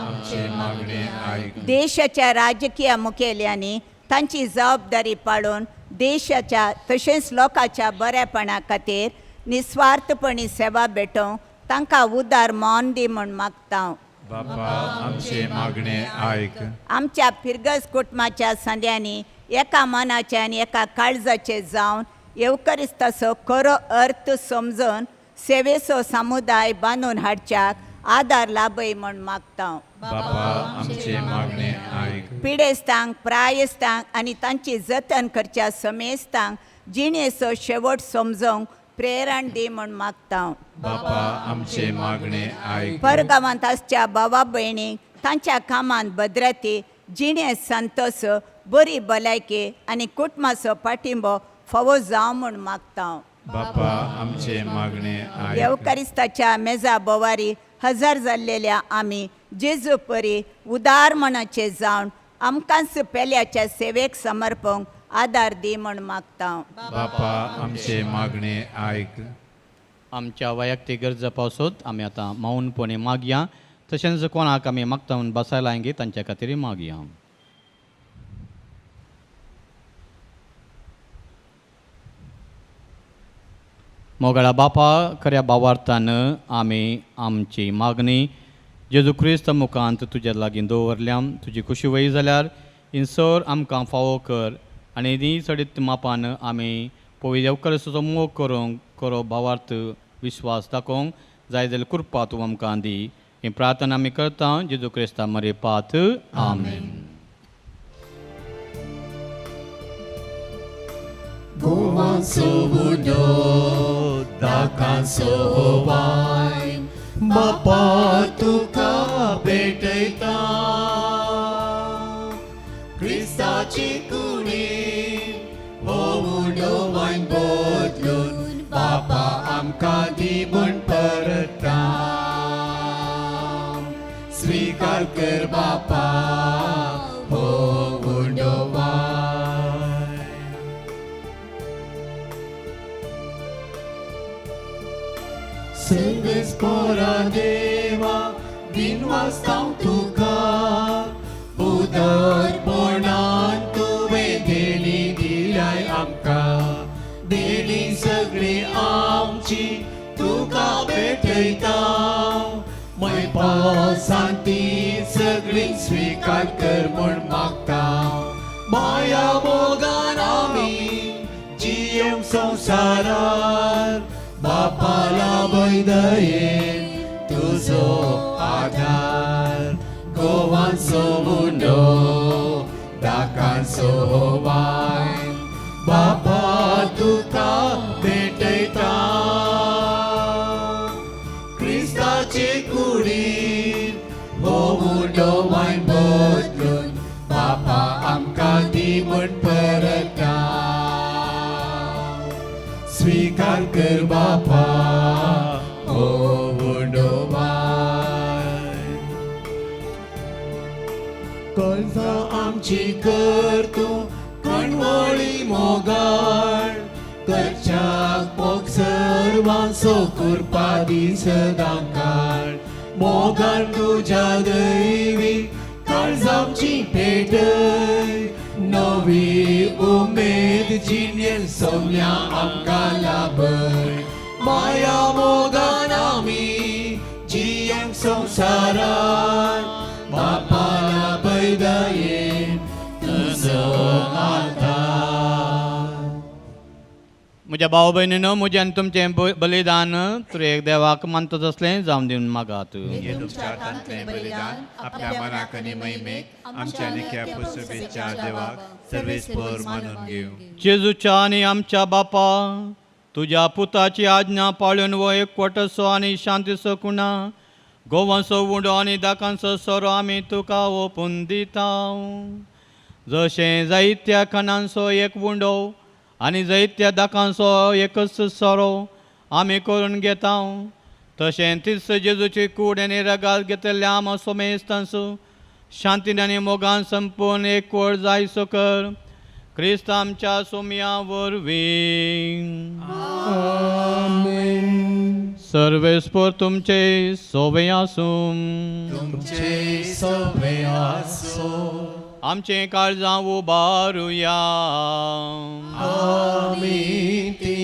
Speaker 1: आमचें मागणें आयक.
Speaker 10: देशाच्या राजकीय मुखेल्यांनी तांची जबाबदारी पाळून देशाच्या तशेंच लोकांच्या बरेपणा खातीर निस्वार्थपणी सेवा भेटोवंक तांकां उदार मन दी म्हूण मागता.
Speaker 1: बापा आमचें मागणें आयक.
Speaker 10: आमच्या फिरगज कुटुंबाच्या संद्यांनी एका मनाचे आनी एका काळजाचे जावन येवकरिस्ताचो खरो अर्थ समजून सेवेचो समुदाय बांदून हाडच्याक आदार लाभय म्हूण मागता.
Speaker 1: बापा आमचें मागणें आयक.
Speaker 10: पिडेस्तांक, प्रायस्तांक आनी तांची जतन करच्या समेस्तांक जिणेचो शेवट समजूंक प्रेरण दी म्हूण मागता.
Speaker 1: बापा आमचें मागणें आयक.
Speaker 10: परगांवांत आसच्या भावा भयणींक तांच्या कामांत भद्रती, जिणे संतोष, बरी भलायकी आनी कुटुंबाचो पाठिंबो फावो जावं म्हूण मागता.
Speaker 1: बापा आमचें मागणें आयक.
Speaker 10: येवकारिस्ताच्या मेजा बोवारी हजार जाल्लेल्या आमी जेजू परी उदार मनाचे जावन आमकांच पेल्याच्या सेवेक समर्पूंक आदार दी म्हूण मागता.
Speaker 1: बापा आमचें मागणें आयक.
Speaker 2: आमच्या वैयक्तीक गरजा पावसत आमी आतां मौनपणे मागया. तशेंच कोणाक आमी मागता म्हूण बसायला गी तांच्या खातीर मागया. मोगाळा बापा, खऱ्या भावार्थान आमी आमची मागणी जेजू क्रिस्त मुखांत तुज्या लागीं दवरल्या. तुजी खुशी वय जाल्यार इंसर आमकां फावो कर आनी ही चडीत मापान आमी पवित्र येवकरिस्ताचो मोग करूंक खरो भावार्थ विश्वास दाखोवंक जाय जाल्यार कृपा तूं आमकां दी. ही प्रार्थना आमी करता जेजू क्रिस्ता मरे पात. आमेन.
Speaker 7: गोवांचो उडो दाकांचो वायन बापा तुका भेटयता. क्रिस्ताची कुडी हो उडो वायन बदलून बापा आमकां दी म्हूण परता. स्विकार कर बापा हो उडो वायन. सर्वेस पोरा देवा दिनवासतांव तुका, उदरपणान तुवें देणी दिलाय आमकां. देणी सगळी आमची तुका भेटयता. मैपा शांती सगळी स्विकार कर म्हूण मागता. माया मोगान आमी जियेवंक संवसारार बापाला वैदयेन तुजो आधार. गोवांचो उंडो दाकांचो वायन बापा तुका भेटयता. क्रिस्ताचे कुडीन हो उंडो वायन बदलून बापा आमकां दी म्हूण परता. स्विकार कर बापा हो उंडो वायन. कळजा आमची कर तूं कणवळी मोगाळ, करच्याक मोग सर्वांचो कृपा दी सदां काळ. मोगान तुज्या दैवी काळजांची पेटय, नवी उमेद जिणेन सौम्या आमकां लाभय. माया मोगान आमी जियेवंक संवसारार बापाला पैदयेन तुजो आधार.
Speaker 2: म्हज्या भाव भयणीनो, म्हजें आनी तुमचें बलिदान तुवें देवाक मानता तसलें जावन दिवन मागात.
Speaker 1: हे तुमच्या हातांतलें बलिदान आपल्या मनाक आनी महिमेक आमच्या निक्या पुस्तपेच्या देवाक सर्वेस्पर मानून घेवं.
Speaker 2: जेजूच्या आनी आमच्या बापा तुज्या पुताची आज्ञा पाळून वो एकवटसो आनी शांतीचो कुणा गोवांचो उंडो आनी दाकांचो सोरो आमी तुका ओपून दिता. जशें जायत्या खाणांचो एक उंडो आनी जैत्या दाकांचो एकच सोरो आमी करून घेता. तशें तीच जेजूची कूड आनी रगात घेतल्या आमा सोमेस्तांसो शांतीन आनी मोगान संपूर्ण एकवट जायसो कर क्रिस्त आमच्या सोमया वरवीं. सर्वेस्पोर तुमचे सोवे आसूं.
Speaker 7: तुमचे सोवे आसूं.
Speaker 2: आमचें काळजां उबारुया.
Speaker 7: आमी ती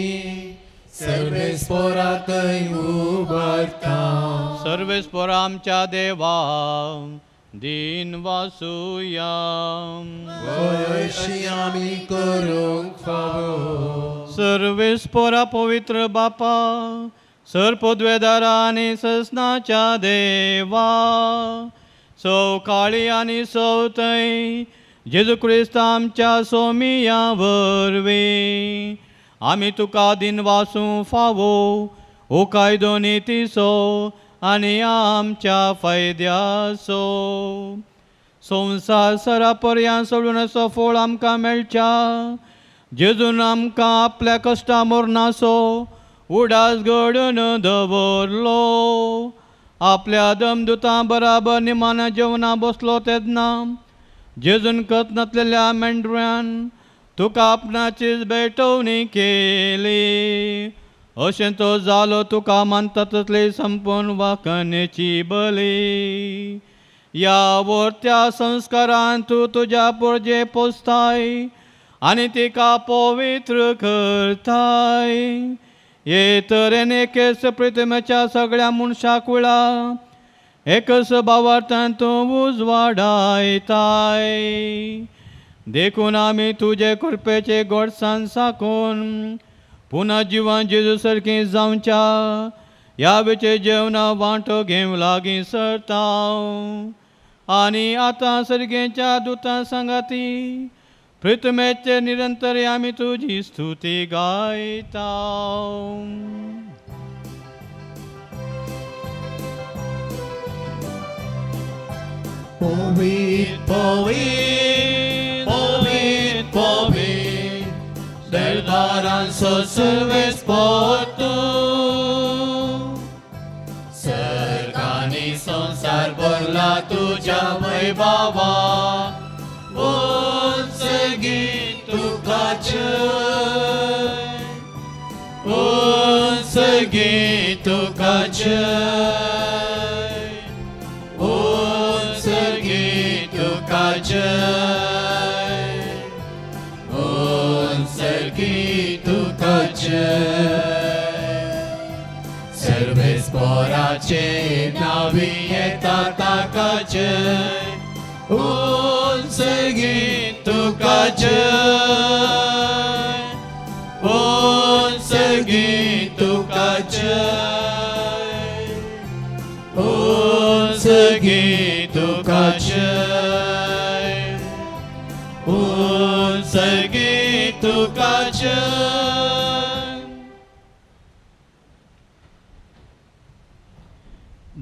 Speaker 7: सर्वेस्पोराकय उबारता.
Speaker 2: सर्वेस्पोर आमच्या देवा दीन वासुया.
Speaker 7: अशी आमी करूंक फावो.
Speaker 2: सर्वेस्पोरा पवित्र बापा सर पदवेदारा आनी ससनाच्या देवा सौ काळी आनी सौतय जेजू क्रिस्त आमच्या सोमिया वरवीं आमी तुका दिन वासूं फावो ओ कायदो नितीचो आनी आमच्या फायद्याचो. संवसार सरा पर्यान सोडून असो फळ आमकां मेळच्या जेजून आमकां आपल्या कश्टा मरणाचो उडास घडून दवरलो. आपल्या दमदुतां बराबर निमाना जेवणा बसलो तेन्ना जेजून कतनातलेल्या मेंढऱ्यान तुका आपणाचीच भेटवणी केली. अशें तो जालो तुका मानता तसली संपूर्ण वाकनेची बली. ह्या वर्त्या संस्कारान तूं तुज्या पोरजे पोसताय आनी तिका पवित्र करताय. हे तरेन एकेच प्रितमेच्या सगळ्या मनशां कुळा एकच भावार्थान तूं उजवाडायताय. देखून आमी तुजे कृपेचे गोडसान साकून पुनः जिवन जेजू सारकीं जावच्या ह्या वेचे जेवणा वांटो घेवंक लागीं सरता. आनी आतां सर्गेच्या दुतां सांगाती प्रितमेचे निरंतर आमी तुजी स्तुती गायता.
Speaker 7: पवित्र पवित्र पवित्र पवित्र दरबारांचो सर्वेस्पोर तूं. सर्गांनी संवसार भरला तुज्या वैभवा उंचगी तुका जय उंचगी तुका जय उंचगी तुका जय उंचगी तुका जय. सर्वेस्पोराचे नावी येता ताका जय उंचगी तुका जय उंचगी तुका जय उंचगी तुका जय उंचगी तुका जय.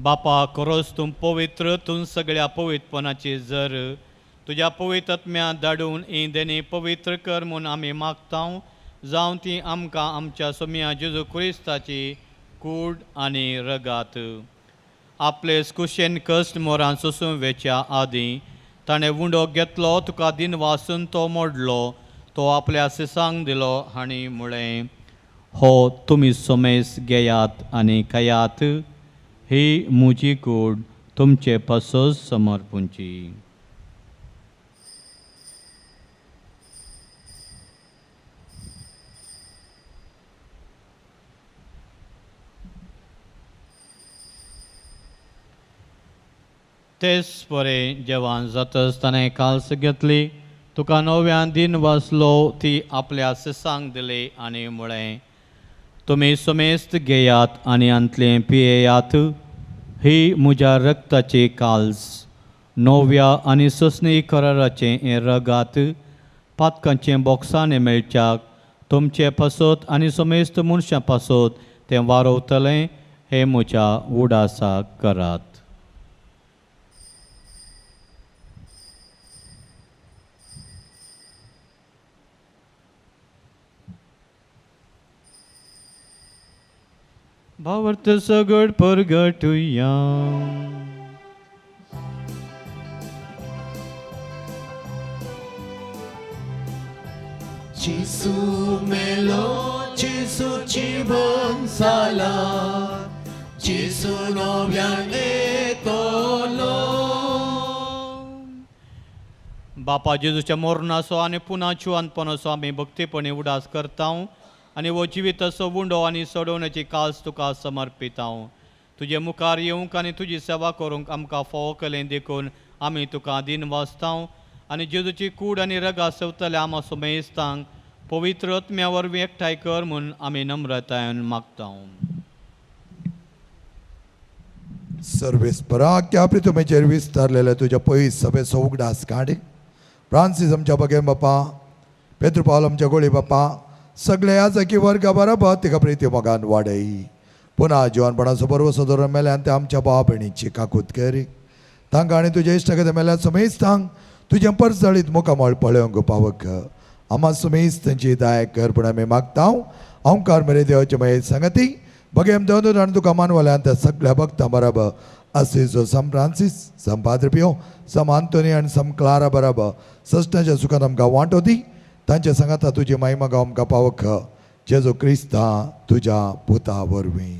Speaker 2: बापा खरोच तूं पवित्र तूं सगळ्या पवित्रपणाची जर तुज्या पवित्र आत्म्या धाडून ही देणी पवित्र कर म्हूण आमी मागता. जावं ती आमकां आमच्या सोम्या जेजू क्रिस्ताची कूड आनी रगात. आपले कुशेन कश्ट मोरान सोसून वेच्या आदीं ताणें उंडो घेतलो तुका दिन वासून तो मोडलो तो आपल्या सिसांक दिलो आनी म्हळें हो तुमी सोमेस घेयात आनी खायात ही म्हजी कूड तुमचे पासत समर्पूंची. तेच बरें जेवण जातच ताणें काल्स घेतली तुका नव्यान दिन वाचलो ती आपल्या सिसांक दिली आनी म्हळें तुमी समेस्त घेयात आनी आंतलें पियेयात ही म्हज्या रक्ताची काल्स नव्या आनी ससनी कराराचें हें रगात पातकांचें बोक्सांनी मेळच्याक तुमचे पासत आनी समेस्त मनशां पासत तें वारोवतलें हें म्हज्या उडासाक करात. भावार्थ सगळ परगटुया.
Speaker 8: जेसू मेलो, जेसू जीवन जाला, जेसू नव्यान येतलो.
Speaker 2: बापा, जेजूच्या मोरणाचो आनी पुना जिवंतपणाचो आमी भक्तीपणी उडास करता आनी हो जिविताचो उंडो आनी सोडोवण्याची कास तुका समर्पिता. तुजे मुखार येवंक आनी तुजी सेवा करूंक आमकां फावो केलें देखून आमी तुका दिन वाचता आनी जेजूची कूड आनी रगा सेवतल्या आमा सुमेस्तांक पवित्र आत्म्या वरवीं एकठांय कर म्हूण आमी नम्रतायेन मागता.
Speaker 9: सर्वेस्परा प्रितुमेचेर विस्तारलेले तुज्या पयस सभेचो उगडास काड. फ्रांसीस आमच्या बगेम बापा, पेद्रू पावल आमच्या गोळी बापा, सगळे याजकी वर्गा बरोबर तिका प्रिती मोगान वाडय. पुन्हा जिवनपणाचो बरोवसो धरून मेल्यान ते आमच्या भाव भयणीची काकूत करी. तांकां आनी तुज्या इश्टागत मेल्यान सुमेस्तांक तुजें परजळीत मुखामळ पळोवंक पावक आमा सुमेस तांची दायक कर पूण आमी मागता. ओंकार मेरे देवाचे मये संगती बगेम दोन आनी तुका मानवल्यान त्या सगळ्या भक्तां बरोबर असिजो सम फ्रांसीस, सम पाद्रपियो, सम आंतोनी आनी सम क्लारा बरोबर सस्टाच्या सुखान आमकां वांटो दी. तांच्या सांगाता तुजी महिमा गांव आमकां पावक जेजो क्रिस्ता तुज्या पुता वरवीं.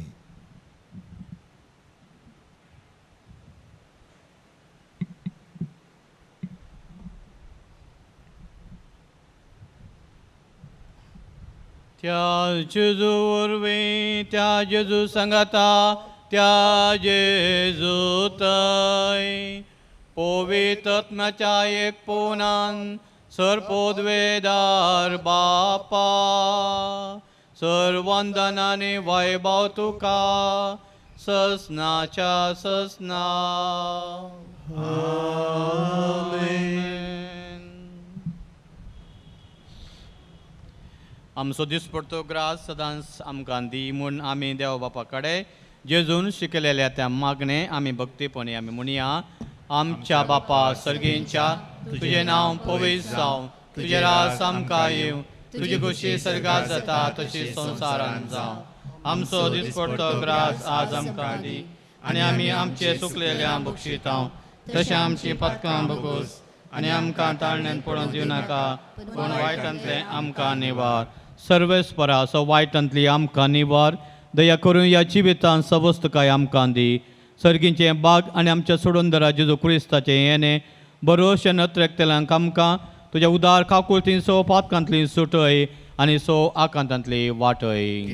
Speaker 2: त्या जेजू वरवीं, त्या जेजू सांगाता, त्या जेजू तय पवित्र आत्म्याच्या एक पोनान सर्पोद्वेदार बापा सर्वंदनाने वैभव तुका ससनाच्या ससना. आमेन. आमचो दिसपडतो ग्रास सदांच आमकां दी म्हूण आमी देव बापा कडेन जेजून शिकलेल्या त्या मागणे आमी भक्तीपणी आमी म्हणया. आमच्या बापा सर्गींच्या, तुजें नांव पवित्र जावं, तुजें रास आमकां येवं, तुजी खोशी सर्गात जाता तशी संवसारांत जावं. आमचो दिसपडतो ग्रास आज आमकां दी आनी आमी आमचे सुकलेल्या बक्षितां तशें आमची पदकां बगोस आनी आमकां ताळण्यान पडोवन दिवनाका पूण वायटांतलें आमकां निवार. सर्वेस्परा असो वायटांतली आमकां निवार. दया करून ह्या जिवितांत सवस्तकाय आमकां दी. सर्गींचें बाग आनी आमच्या सोडून जेजू क्रिस्ताचें येणें बरोशें नत्रेकतल्यांक आमकां तुज्या उदार काकुळतीन सो पातकांतली सुटय आनी सो आकांतांतली वाटय.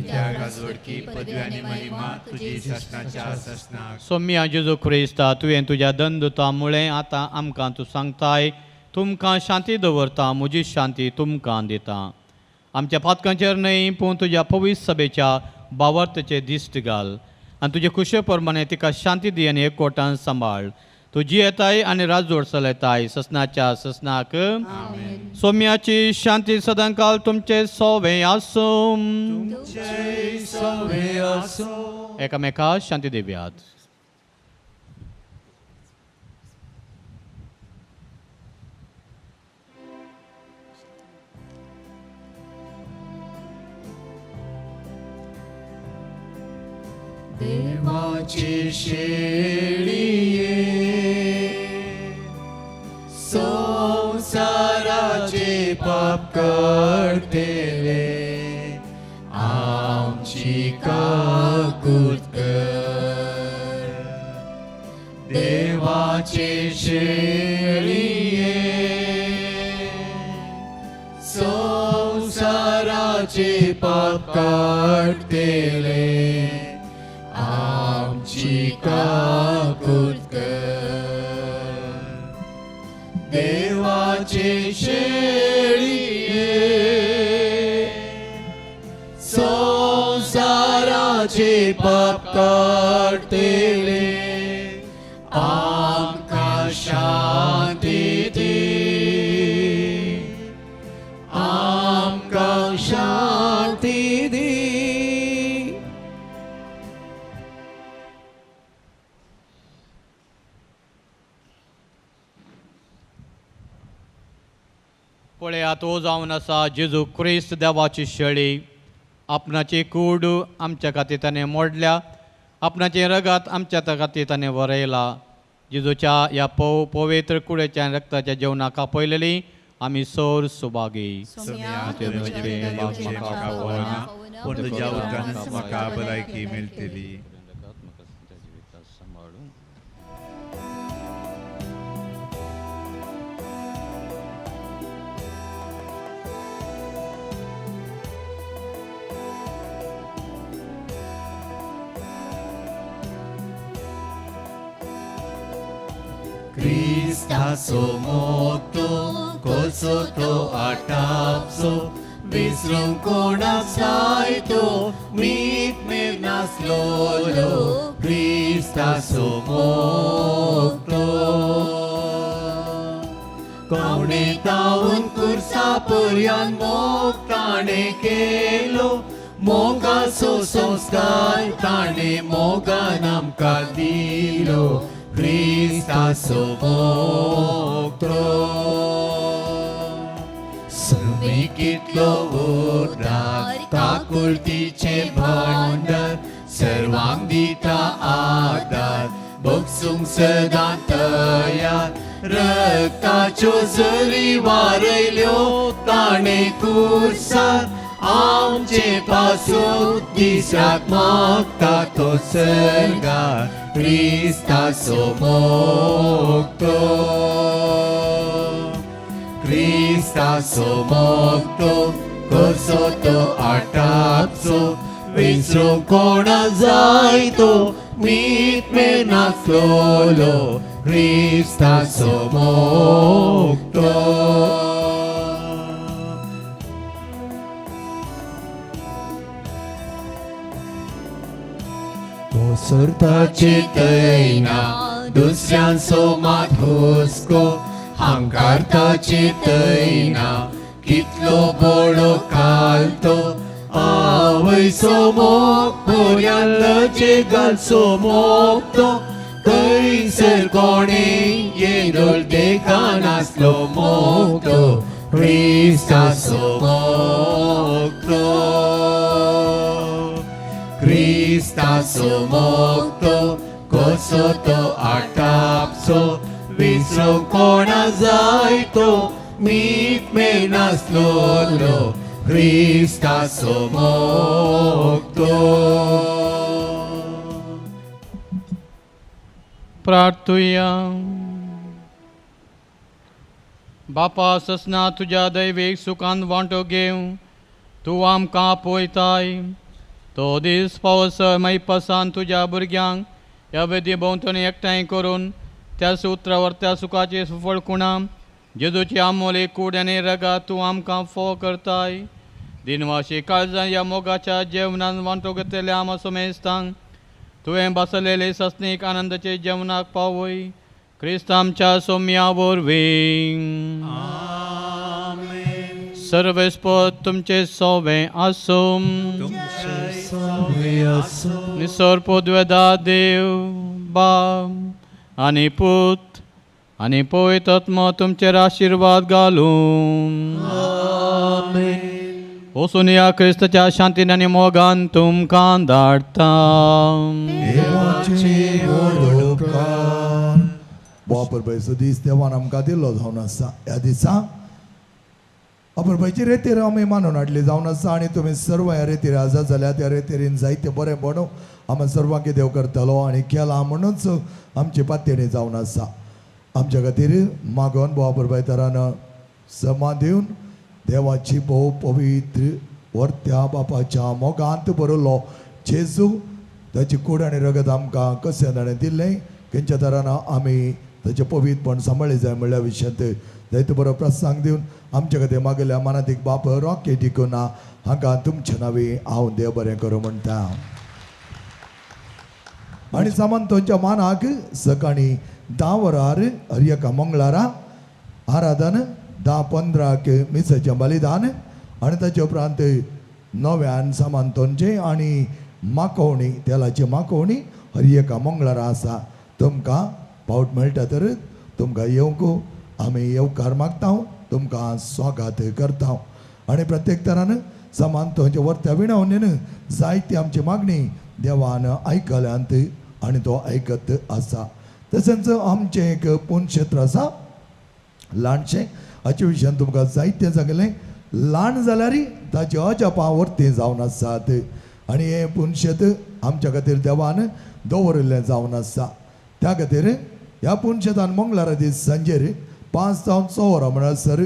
Speaker 2: सोम्या जेजू क्रिस्ता, तुवें तुज्या दंदुता मुळें आतां आमकां तूं सांगताय, तुमकां शांती दवरता, म्हजी शांती तुमकां दिता. आमच्या पातकांचेर न्हय पूण तुज्या पवित्र सभेच्या बावर्तचे दिश्ट घाल आनी तुजे खुशे प्रमाणे तिका शांती दी आनी एकवटान सांबाळ. तूं जियेताय आनी राजोड चलयताय ससनाच्या ससनाक. सोम्याची शांती सदांकाल तुमचे सोवे आसूं. एकामेका शांती दिव्यात.
Speaker 7: देवाची शेळये संसाराचे पाप काडटले आमची काकूत कर. देवाची शेळये संसाराचे पाप काडटले आमची काकूत कर. देवाचे शेळये संसाराचे पाप काडटले आमकां शांती दी, आमकां शांती दी.
Speaker 2: पळयात, तो जावन आसा जेजू क्रिस्त देवाची शेळी. आपणाची कूड आमच्या खातीर ताणें मोडल्या, आपणाचें रगात आमच्या खातीर ताणें वरयला. जेजूच्या ह्या पवित्र कुडेच्या आनी रक्ताच्या जेवणाक आपयलेली आमी सोर सुभागी.
Speaker 1: पूण तुज्या उदकानच म्हाका भलायकी मेळटली.
Speaker 8: क्रिस्ताचो मोग तो कसो तो आटापचो विसरूंक कोणाक जाय तो मीत मेर नासलोलो क्रिस्ताचो मोग तो कोणे तावन कुर्सा पर्यान मोग ताणें केलो मोगाचो संस्कार ताणें मोगान आमकां दिलो क्रिस्ताचो मोग तो सुमी कितलो उदार काकुळतीचें भांडार सर्वांक दिता आदार बगसूंक सदां तयार रक्ताच्यो जरी वारयल्यो ताणें कुर्सार आमचे पासून दिसाक मागता तो सर्गार क्रिस्ताचो मोग तो क्रिस्ताचो मोग तो कसो तो आटापचो विसरूंक कोणा जाय तो मीत मेर नासलोलो क्रिस्ताचो मोग तो. कोसरताचे तैना दुसऱ्यांचो मात हुस्को हांकारताचे तैना कितलो बोडो कालतो आवयचो मोग पर्यान लजे घालचो मोग तो थंयसर कोणें येदोळ देखानासलो मोग तो क्रिस्ताचो मोग तो क्रिस्ताचो मोग तो कसो तो आटापचो विसरूंक कोणा जाय तो मीत मेर नासलोलो क्रिस्ताचो मोग तो.
Speaker 2: प्रार्थुया. बापा ससना तुज्या दैवीक सुखान वांटो घेवं तूं आमकां आपयताय. तो दीस पावस मैपसान तुज्या भुरग्यांक ह्या वेदी भोंवतणी एकठांय करून त्या उतरावर त्या सुखाची सुफळ कुणां जेजूची आमोली कूड आनी रगात तूं आमकां फोव करताय. दिनवाशी काळजान ह्या मोगाच्या जेवणान वांटो घेतलेल्या आमा समेस्तांक तुवें बसलेले सस्नीक आनंदाचे जेवणाक पावय. क्रिस्त आमच्या सोम्या वरवीं. सर्वेस्पद तुमचे सोवे आसूं. निसर पोदवेदा देव बाब आनी पूत आनी पवित्र आत्मो तुमचेर आशिर्वाद घालूं. वचून ह्या क्रिस्ताच्या शांतीन आनी मोगान तुमकां धाडटा.
Speaker 9: बापर दीस देवान आमकां दिल्लो जावन आसा. ह्या दिसा अपुरबायची रेतीर आमी मानून हाडली जावन आसा आनी तुमी सर्व ह्या रेतीर आसा जाल्यार त्या रेतीरीन जायते बरें म्हणून आमी सर्वांक देव करतलो आनी केला म्हणूनच आमची पातयेणी जावन आसा. आमच्या खातीर मागोन बोवा पुरबायतरान समा दिवन देवाची भोव पवित्र वर्त्या बापाच्या मोगांत बरयलो जेजू ताची कूड आनी रगत आमकां कशें ताणें दिल्लें खंयच्या तरान आमी ताचें पवित्रपण सांबाळ्ळें जाय म्हणल्या विशयांत जायते बरो प्रसंग दिवन आमच्या खातीर मागयल्या मनातीक बाप रॉकी डिकोना हांकां तुमचे नांवी हांव देव बरें करूं म्हणटा. आनी सामान तुमच्या मानाक सकाळीं 10 वरार हर एका मंगळारा आराधन 10:15 मिसाचें बलिदान आनी ताचे उपरांत नव्यान सामान तोंचें आनी माकोवणी तेलाची माकोवणी हर एका मंगळारा आसा. तुमकां पावट मेळटा तर तुमकां येवंक आमी येवकार मागता, तुमकां स्वागत करता. आनी प्रत्येक तरान समान तुमच्या वर्त्या विणवणेन जायती आमची मागणी देवान आयकल्यांत आनी तो आयकत आसा. तशेंच आमचें एक पुणक्षेत्र आसा ल्हानशें, हाचे विशयान तुमकां जायतें सांगलें. ल्हान जाल्यार ताची अजापां वर्ती जावन आसात आनी हें पुणशेत आमच्या खातीर देवान दवरिल्लें जावन आसा. त्या खातीर ह्या पुणशेतान मंगळारा दीस सांजेर 5 जावन 6 वरां म्हणसर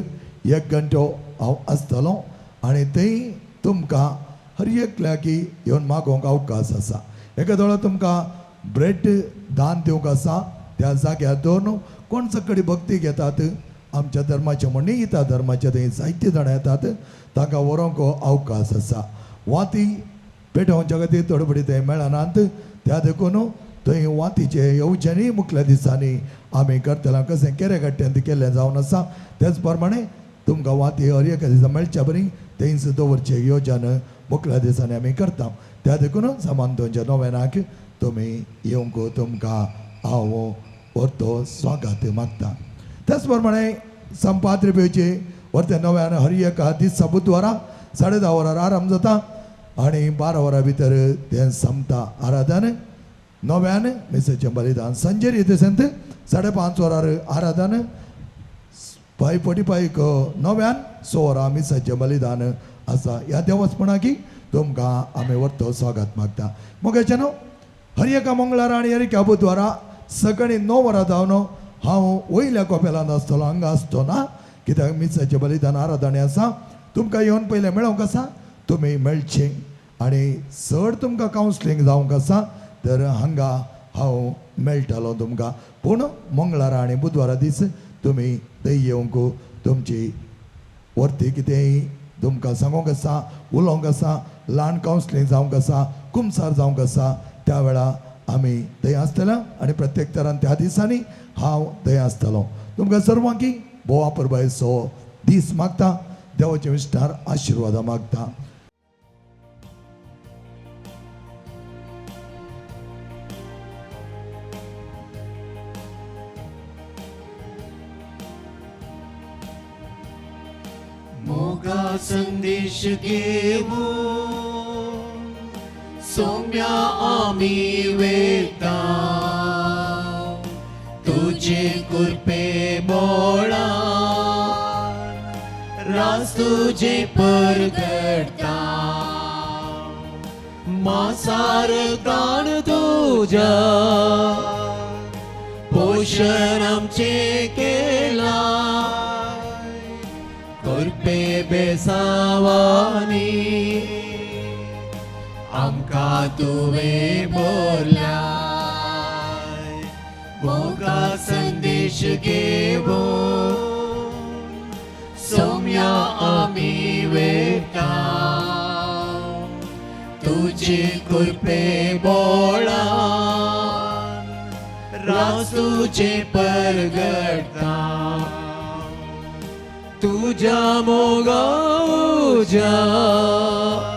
Speaker 9: 1 घंटो हांव आसतलो आनी थंय तुमकां हर एकल्याक येवन मागोवंक अवकाश आसा. एका दोळो तुमकां ब्रेड दान दिवंक आसा त्या जाग्यार दवरून कोण सगळी भक्ती घेतात आमच्या धर्माचे म्हण न्ही त्या धर्माचे थंय जायते जाणां येतात तांकां व्हरूंक अवकाश आसा. वाती पेटोवच्या खातीर थोडे फावटी थंय मेळनात, त्या देखून थंय वातीचे येवजणीय मुखल्या दिसांनी आमी करतले कशें केरेगट्ट्यान केल्लें जावन आसा. तेच प्रमाणे तुमकां वाती हर एका दिसा मेळच्या बरी थंयच दवरचें योजन मुखल्या दिसांनी आमी करता. त्या देखून सामान तुमच्या नोवेनाक तुमी येवंक तुमकां हांव परतो स्वागत मागता. त्याच प्रमाणे संपाद रुपयाचे वरते नव्यान हर एका दिसा बुधवारा 10:30 वरार आराम जाता आनी 12 वरां भितर तें सोंपता आराधन. नव्यान मिसाचें बलिदान सांजेर येते 5:30 वरार आराधन, 5:45 नव्यान 6 वरां मिसाचें बलिदान आसा. ह्या देवस्पणाकी तुमकां आमी वरतो स्वागत मागता. मोगाचें न्हू हर एका मंगळारा आनी हर एका बुधवारा सकाळीं 9 वरां जावन हांव वयल्या कोपेलांत आसतलो, हांगा आसचो ना कित्याक मिसाचें बलिदान आराधने आसा. तुमकां येवन पयलें मेळोंक आसा, तुमी मेळचें आनी चड तुमकां कावन्सिलींग जावंक आसा तर हांगा हांव मेळटलो तुमकां. पूण मंगळारा आनी बुधवारा दीस तुमी थंय येवंक तुमची वरती कितेंय तुमकां सांगोंक आसा, उलोवंक आसा, ल्हान कावन्सिलींग जावंक आसा, कुमसार जावंक आसा, त्या वेळार आमी थंय आसतले आनी प्रत्येक तरान त्या दिसांनी हांव थंय आसतलो. तुमकां सर्वांकी भोव परबायचो दीस मागता, देवाचे विस्तार आशिर्वादां मागता.
Speaker 8: मोगा संदेश घेवून सोम्या आमी वेता तुझे कृपे बोळा रास तुझे परगडता मासार दान तुझ्या पोषण आमचे केला कृपे बेसावानी आमकां तुवें बोरलाय मोगा संदेश घेवून सोम्या आमी वेता तुझे कृपे बोळा रास तुझे परगडता तुझ्या मोगा उज्यान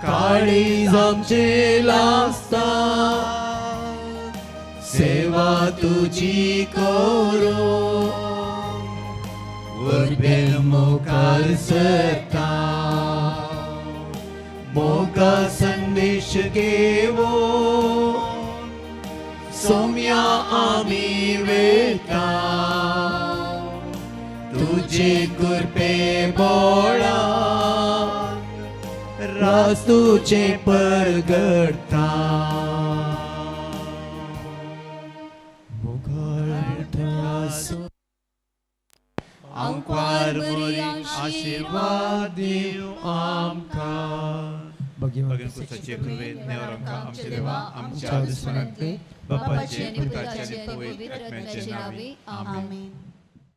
Speaker 8: काळीज आमचें लासता सेवा तुजी करूं उर्बेन मुखार सरता मोगा संदेश घेवून सोम्या आमी वेता तुझे कृपे बोळा रास तुझे परगडता आंकवार बरी आशिर्वाद दिव आमकां.
Speaker 1: भगीन कुसाचे कृपेन देव आमकां आमच्या देवा आमच्या दुस्मानांतले बापाचे पुताचे आनी पवित्र आत्म्याचे नांवे आमेन.